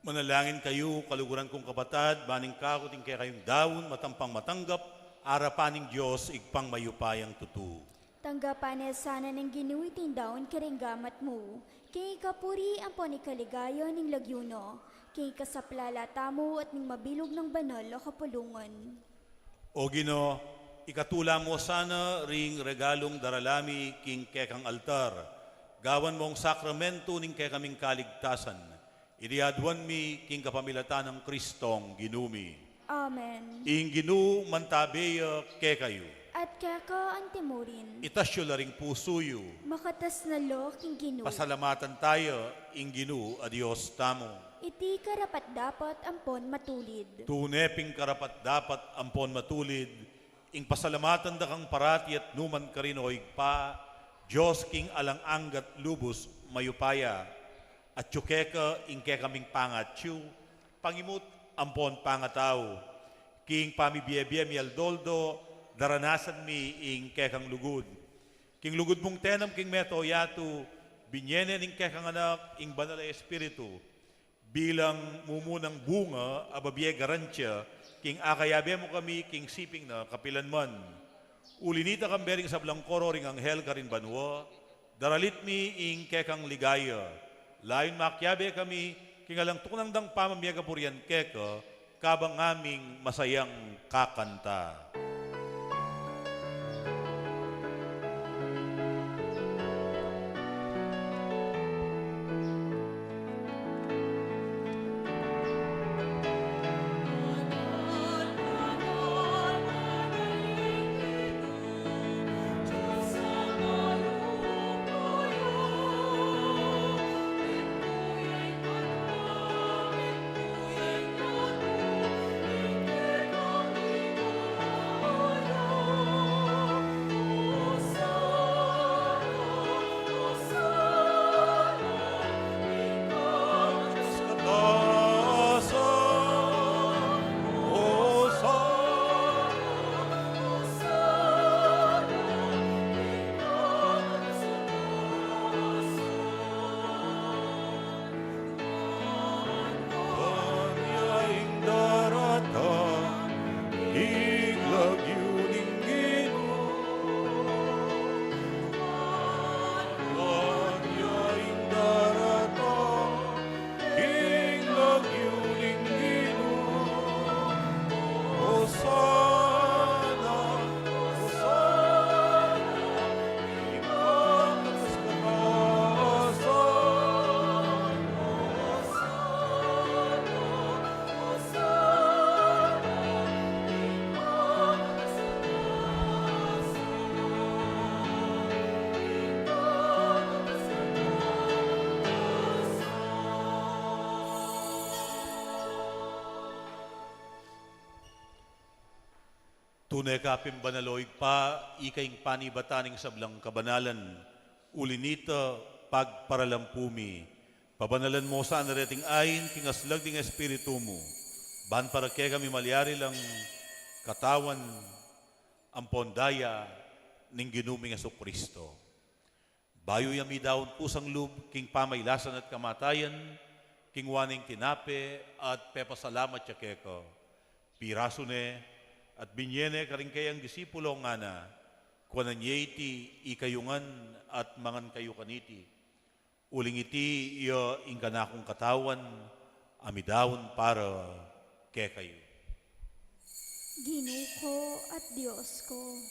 Manalangin kayu, kaluguran kung kapatad, ban ing kaku at ing kekayung daun, matampang matanggap arapan ning Dios, Ibpang mayupayang tutu. Tanggapan na sana ning Ginu iting daun karing gamat mu, king ikapuri ampon ikaligaya ning lagyu na, king ikasaplala tamu at ning mabilug nang banal a kapulungan. O Ginu, ikatula mu sana ring regalung darala mi king kekang altar, gawan mung sakramentu ning kekaming kaligtasan. Iti aduan mi king kapamilatan nang Kristong Ginu mi. Amen. Ing Ginu mantabe ya kekayu. At keka antimurin. Itas yu la ring pusu yu. Makatas na la king Ginu. Pasalamatan taya ing Ginu a Dios tamu. Iti karapat-dapat ampon matulid. Tune pin karapat-dapat ampon matulid, ing pasalamatan da kang parati at numan karin, o Ibpa, Dios king alang angga at lubus mayupaya. Atyu keka ing kekaming pangatyu, pangimut ampon pangatau. King pamibie-bie mi aldo-aldo, daranasan mi ing kekang lugud. King lugud mung tenam king mabilug a yatu, binie ne ning kekang Anak ing Banal a Espiritu, bilang mumunang bunga a babie garantia, king akayabe mu kami king siping na kapilanman. Uli nita, kambe ring sablang koro ring anghel karin banua, daralit mi ing kekang ligaya. Layun makiabe kami king alang tuknang dang pamamie kapurian keka, kabang ngaming masayang kakanta. Kanya ing daratang king lagyu ning Ginu. Kanya ing daratang king lagyu ning Ginu. Hosana, Hosana. Tune ka pin banal, o Ibpa, ika ing panibatan ning sablang kabanalan. Uli nita, pagparalampu mi, pabanalan mu sana reting ain king aslag ning Espiritu mu, ban para kekami malyari lang katawan ampon daya ning Ginu ming Jesucristo. Bayu ya midaun kusang lub king pamailasan at kamatayan, kinua ne ing tinape at pepasalamat ya keka, pirasu ne at binie ne karing kayang disipulo, ngana: Kuanan ye iti ikayu ngan at mangan kayu kaniti, uling iti ya ing kanakung katawan a midaun para kekayu. Ginu ku at Dios ku.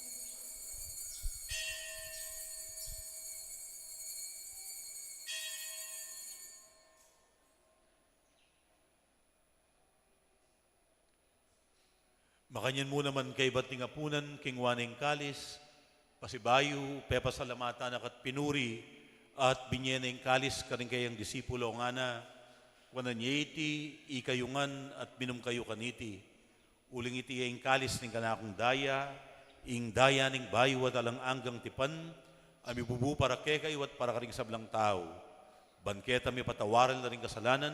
Makanyan mu naman kaybat ning apunan, kinua ne ing kalis, pasibayu pepasalamatan na ka at pinuri, at binie ne ing kalis karing kayang disipulo, ngana: Kuanan ye iti ikayu ngan at minum kayu kaniti, uling iti ya ing kalis ning kanakung daya, ing daya ning bayu at alang anggang tipan, a mibubu para kekayu at para karing sablang tau, ban keta mipatawaran la ring kasalanan.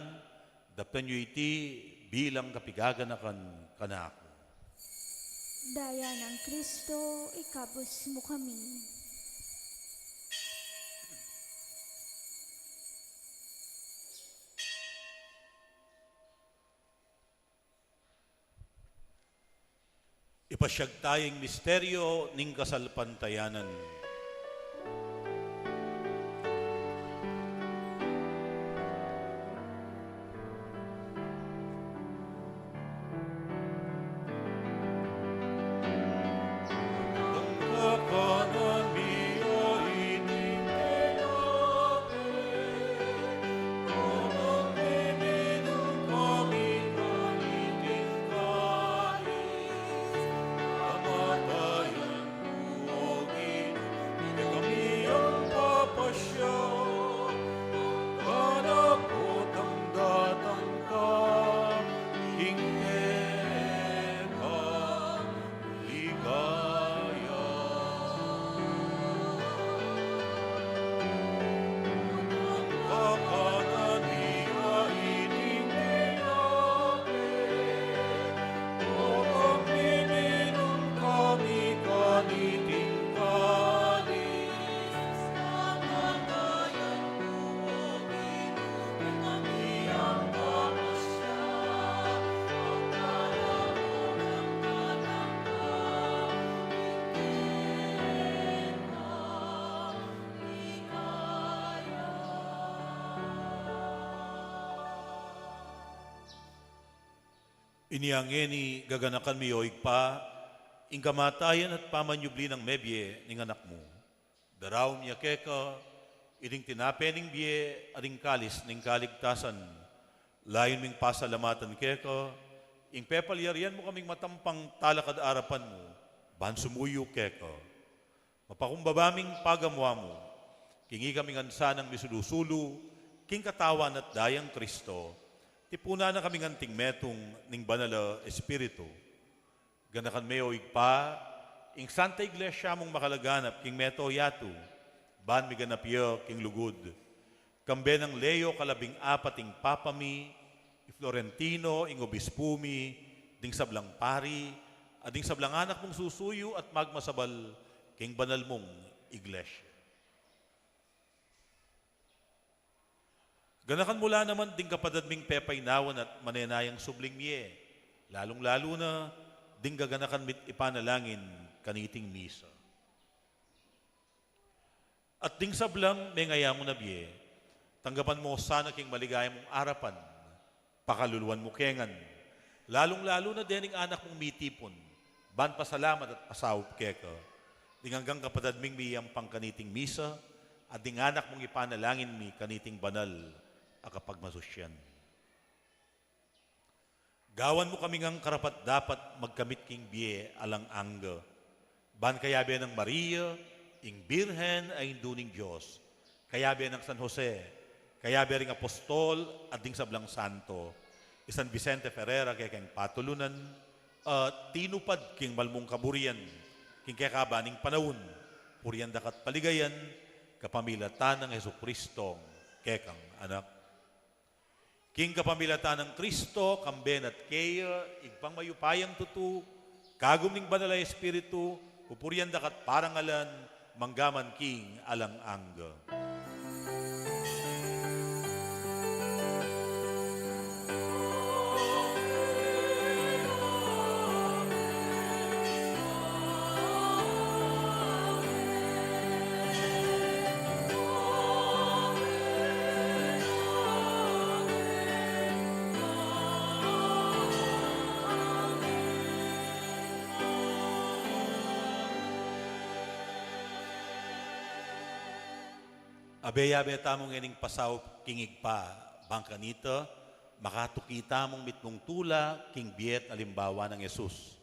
Daptan yu iti bilang kapigaganakan kanaku. Daya nang Kristo, ikabus mu kami. Pasiag taya ing misteryo ning kasalpantayanan. Inya ngeni gaganakan mi, o Ibpa, ing kamatayan at pamanyubli nang mebie ning Anak mu. Daraun mi keka iting tinape ning bie at ing kalis ning kaligtasan. Layun ming pasalamatan keka ing pepalyarian mu kaming matampang talakad arapan mu ban sumuyu keka. Mapakumbaba ming pagamu-amu king ikaming ansanang misulu-sulu king Katawan at Daya nang Kristo, tipunan na kaming anting metung ning Banal a Espiritu. Ganakan me, o Ibpa, ing Santa Iglesia mung makalaganap king mabilug a yatu, ban miganap ya king lugud. Kambe nang Leo kalabing-apat ing Papa mi, i Florentino ing Obispu mi, ding sablang pari, at ding sablang anak mung susuyu at magmasabal king banal mung Iglesia. Ganakan mu la naman ding kapatad ming pepainawan at manenayang subling mie, lalung-lalu na ding gaganakan mi't ipanalangin kaniting misa. At ding sablang mengayamu na bie, tanggapan mu sana king maligaya mung arapan, pakaluluan mu ke ngan, lalung-lalu na dening anak mung mitipun ban pasalamat at pasaup keka, ding anggang kapatad ming miyampang kaniting misa, at ding anak mung ipanalangin mi kaniting banal a kapagmasusyan. Gawan mu kami ngang karapat-dapat magkamit king bie alang angga, ban kayabe nang Maria, ing Birhen a Indu ning Dios, kayabe nang San Jose, kayabe ring apostol at ding sablang santo, i San Vicente Ferrer a kekeng patulunan, a tinupad king malmung kaburian king kekaban ning panaun, purian daka't paligayan kapamilatan nang Jesucristong kekang Anak. King kapamilatan nang Kristo, kambe na't keya, Ibpang mayupayang tutu, kagum ning Banal a Espiritu, pupurian daka't parangalan, manggaman king alang angga. Abe-abe tamu ngening pasaup king Ibpa, bang kanita makatuki tamung mitmung tula king bie't alimbawa nang Jesus.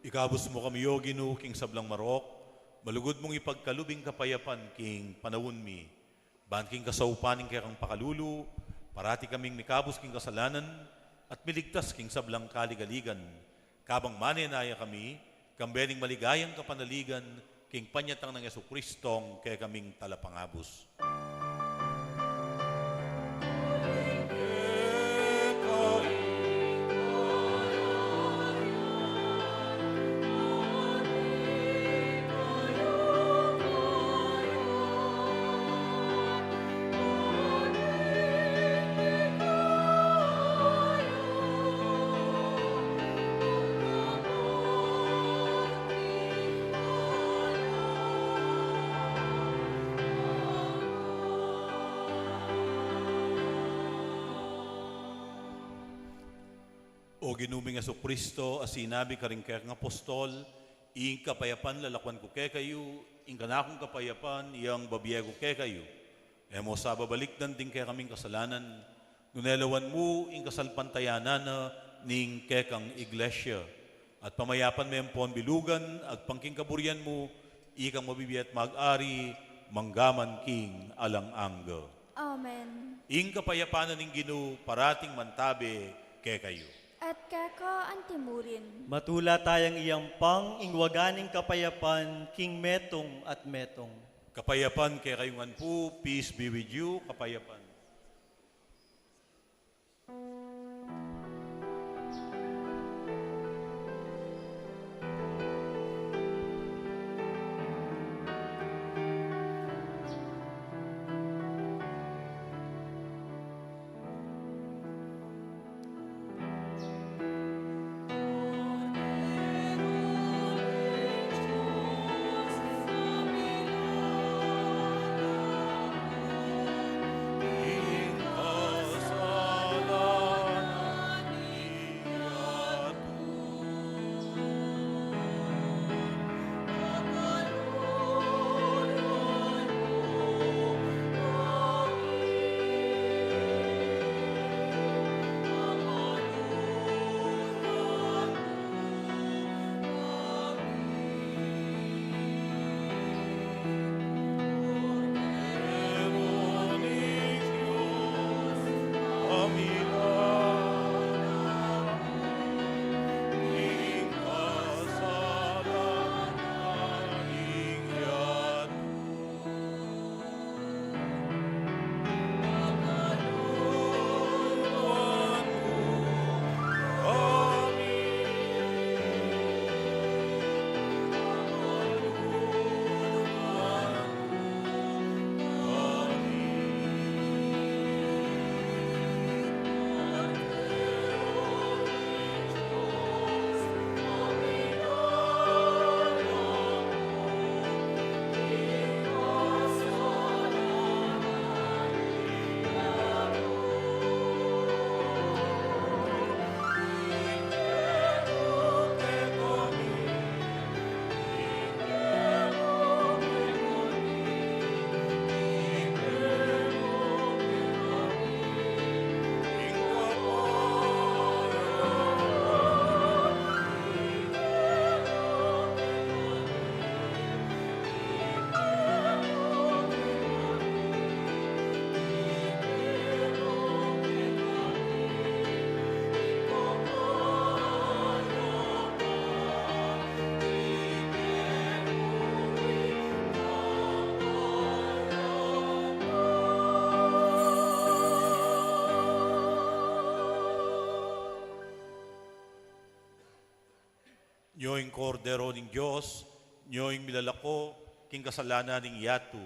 Ikabus mu kami, O Ginu, king sablang marok, malugud mung ipagkalub ing kapayapan king panaun mi. Ban king kasaupan ning kekang pakalulu, parati kaming mikabus king kasalanan at miligtas king sablang kaligaligan. Kabang manenaya kami, kambe ning maligayang kapanaligan, king panyatang nang Jesucristong kekaming Talapangabus. O Ginu ming Jesucristo, a sinabi karing kekang apostol, "Ing kapayapan lalakwan ku kekayu, ing kanakung kapayapan yang bibie ku kekayu." E mu sa babalikdan ding kekaming kasalanan, nune lawan mu ing kasalpantayanan na ning kekang iglesia. At pamayapan me ampon bilugan agpang king kaburian mu, ikang mabibie at mag-ari manggaman king alang angga. Amen. Ing kapayapan na ning Ginu parating mantabe kekayu. At keka antimurin. Matula tayang iyampang ing waga ning kapayapan king metung at metung. Kapayapan kekayu ngan pu, peace be with you, kapayapan. Nyo ing Kordero ning Dios, nyo ing milalako king kasalanan ning yatu.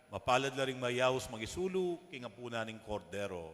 Mapalad la ring mayaus mangisulu king apunan ning Kordero.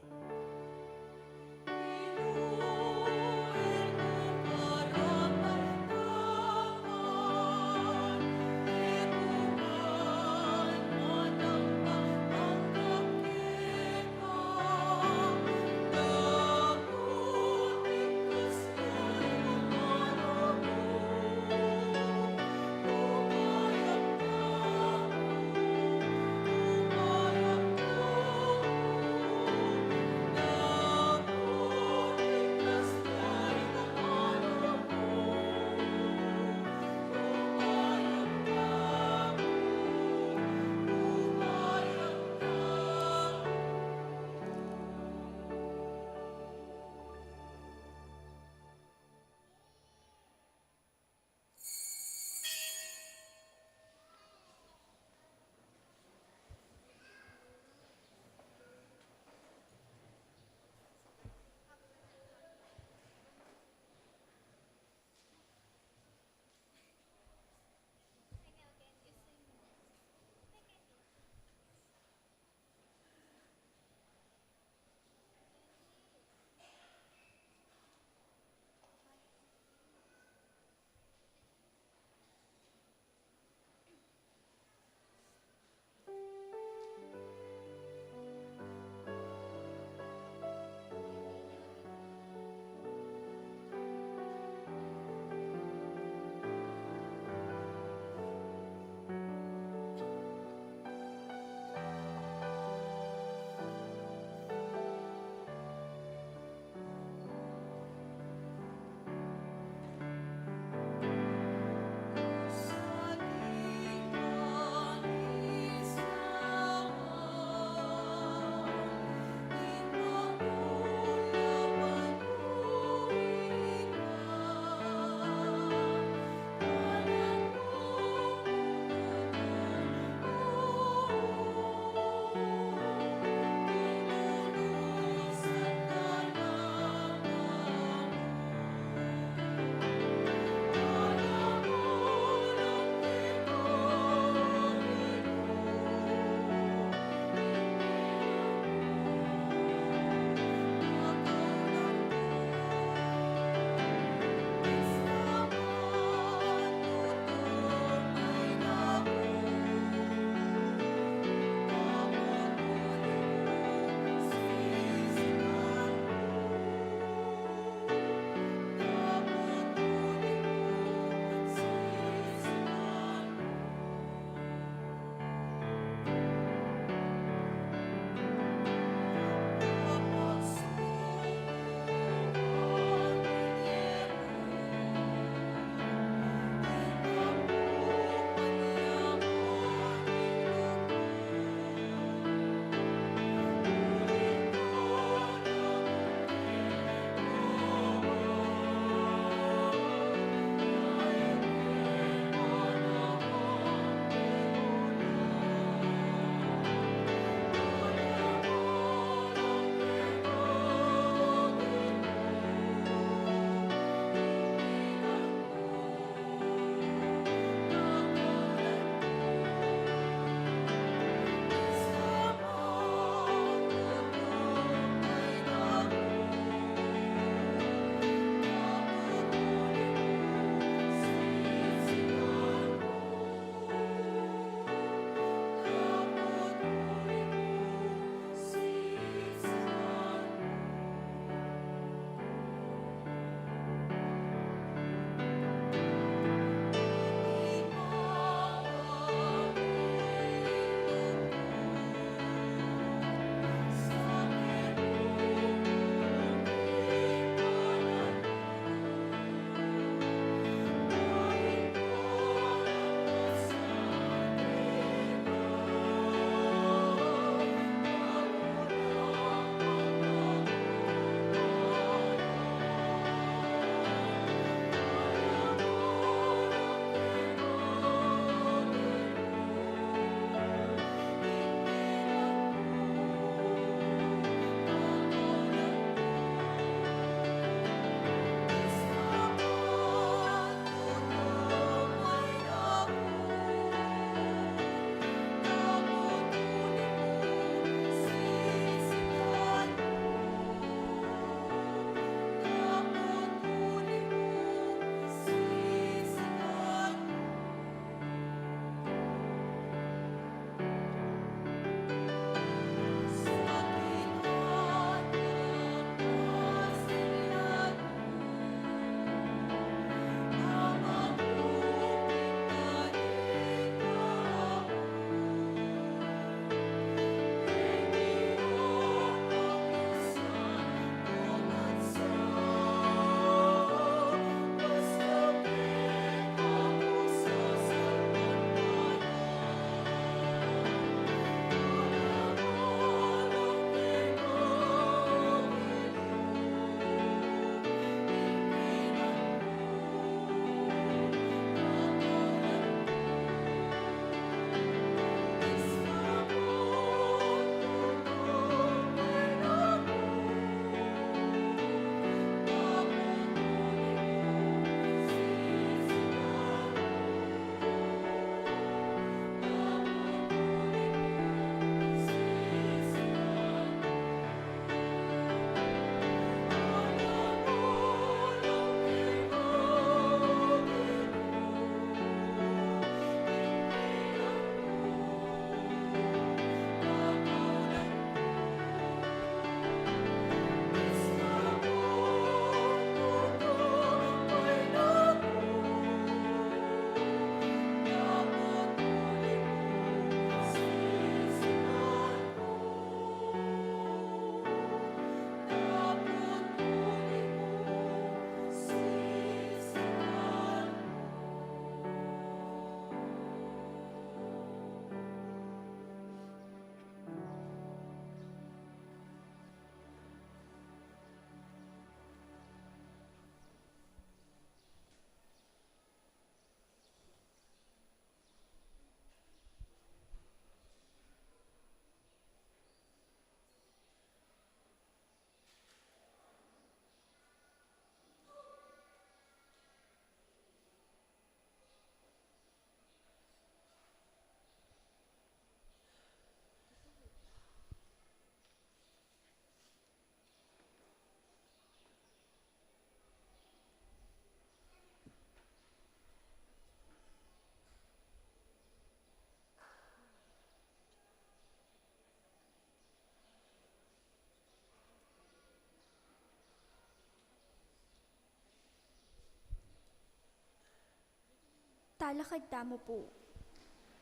Talakad tamu pu.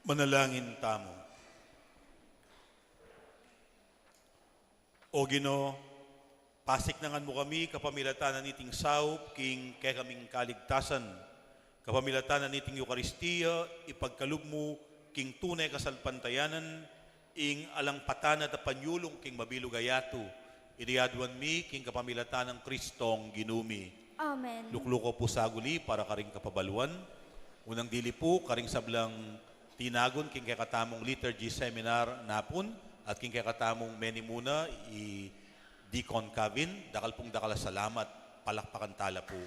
Manalangin tamu. O Ginu, pasiknangan mu kami kapamilatan na niting saup king kekaming kaligtasan. Kapamilatan na niting Eukaristia, ipagkalub mu king tune kasalpantayanan ing alang patanat a panyulung king mabilug a yatu. Iti aduan mi king kapamilatan nang Kristong Ginu mi. Amen. Lukluku pu saguli para karing kapabaluan. Unang dili pu, karing sablang tinagun king kekatamung liturgy seminar napun at king kekatamung menimuna i Deacon Kevin, dakal pung dakal a salamat, palakpakan tala pu.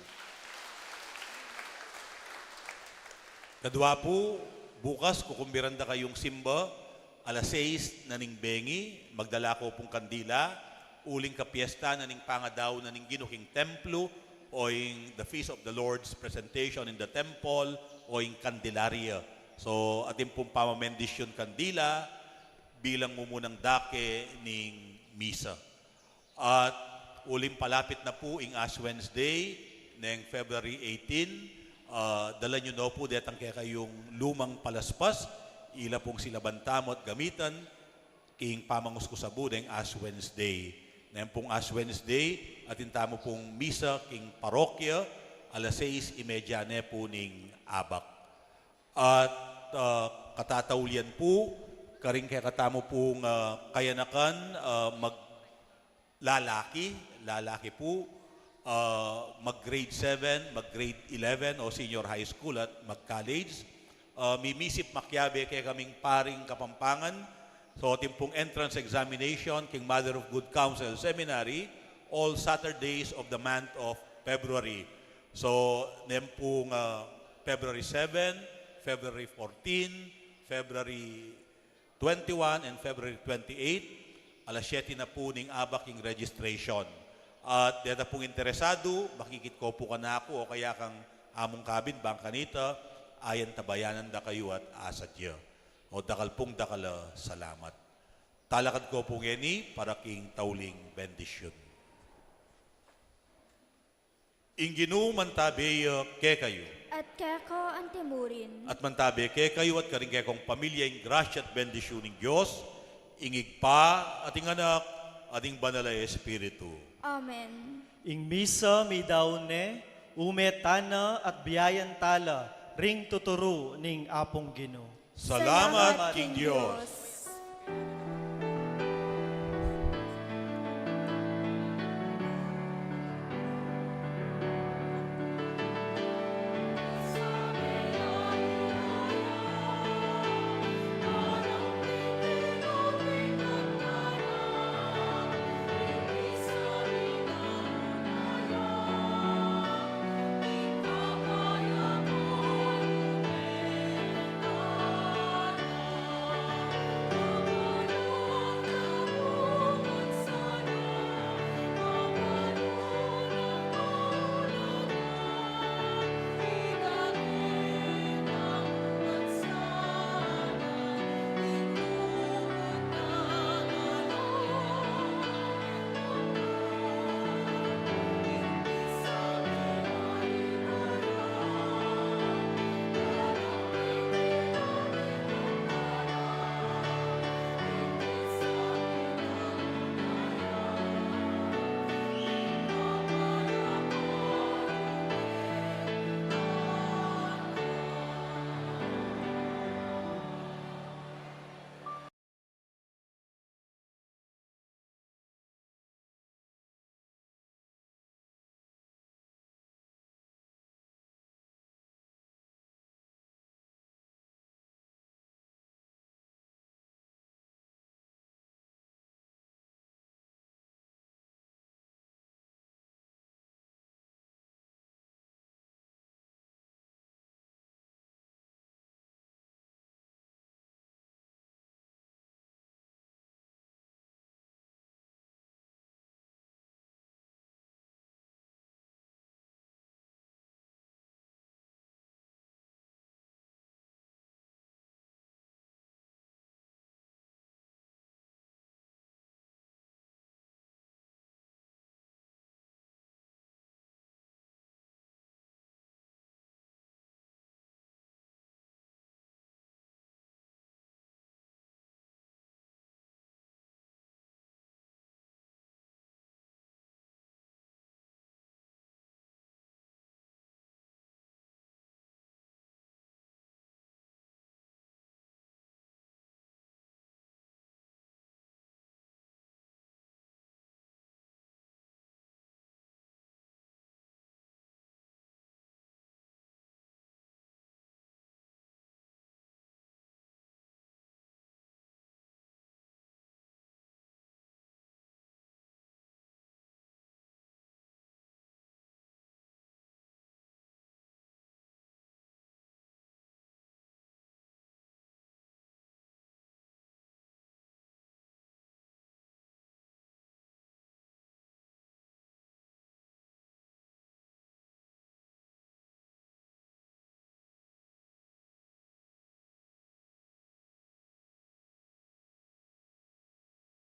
Kadua pu, bukas kukumbiran da kayung simba, alas sais na ning bengi, magdala ko pung kandila, uling kapiesta na ning pangadaun na ning Ginu king templu, o ing the Feast of the Lord's Presentation in the Temple, o ing Candelaria. So, atin pung pamamendisyun kandila, bilang mumunang dake ning misa. At uling palapit na pu ing Ash Wednesday, neng February eighteen, ah, dala yu no pu detang kekayung lumang palaspas, ila pung silaban tamu at gamitan, king pamangus ku sabu deng Ash Wednesday. Neng pung Ash Wednesday, atin tamu pung misa king parokya, alas sais y media ne pu ning abak. At, ah, katataulian pu, karing kekatamu pung, ah, kayanakan, ah, mag-, lalaki, lalaki pu, ah, mag-grade seven, mag-grade eleven o senior high school at mag-college. Ah, mimisip makiabe kekaming paring Kapampangan. So, atin pung entrance examination king Mother of Good Counsel Seminary, all Saturdays of the month of February. So, neng pung, ah, February seven, February fourteen, February twenty-one, and February twenty-eight, alas siyete na pu ning abak ing registration. At deta pung interesadu, makikit ko pu kanaku o kaya kang Among Kevin bang kanita, ayan tabayanan da kayu at asadya. O dakal pung dakal a salamat. Talakad ko pu ngeni para king tauling bendisyun. Ing Ginu mantabe ya kekayu. At keka antimurin. At mantabe kekayu at karing kekong pamilya ing grasya at bendisyun ning Dios, ing Ibpa, at ing Anak, at ing Banal a Espiritu. Amen. Ing misa midaun ne, ume tana at biayan tala ring tuturu ning Apung Ginu. Salamat king Dios.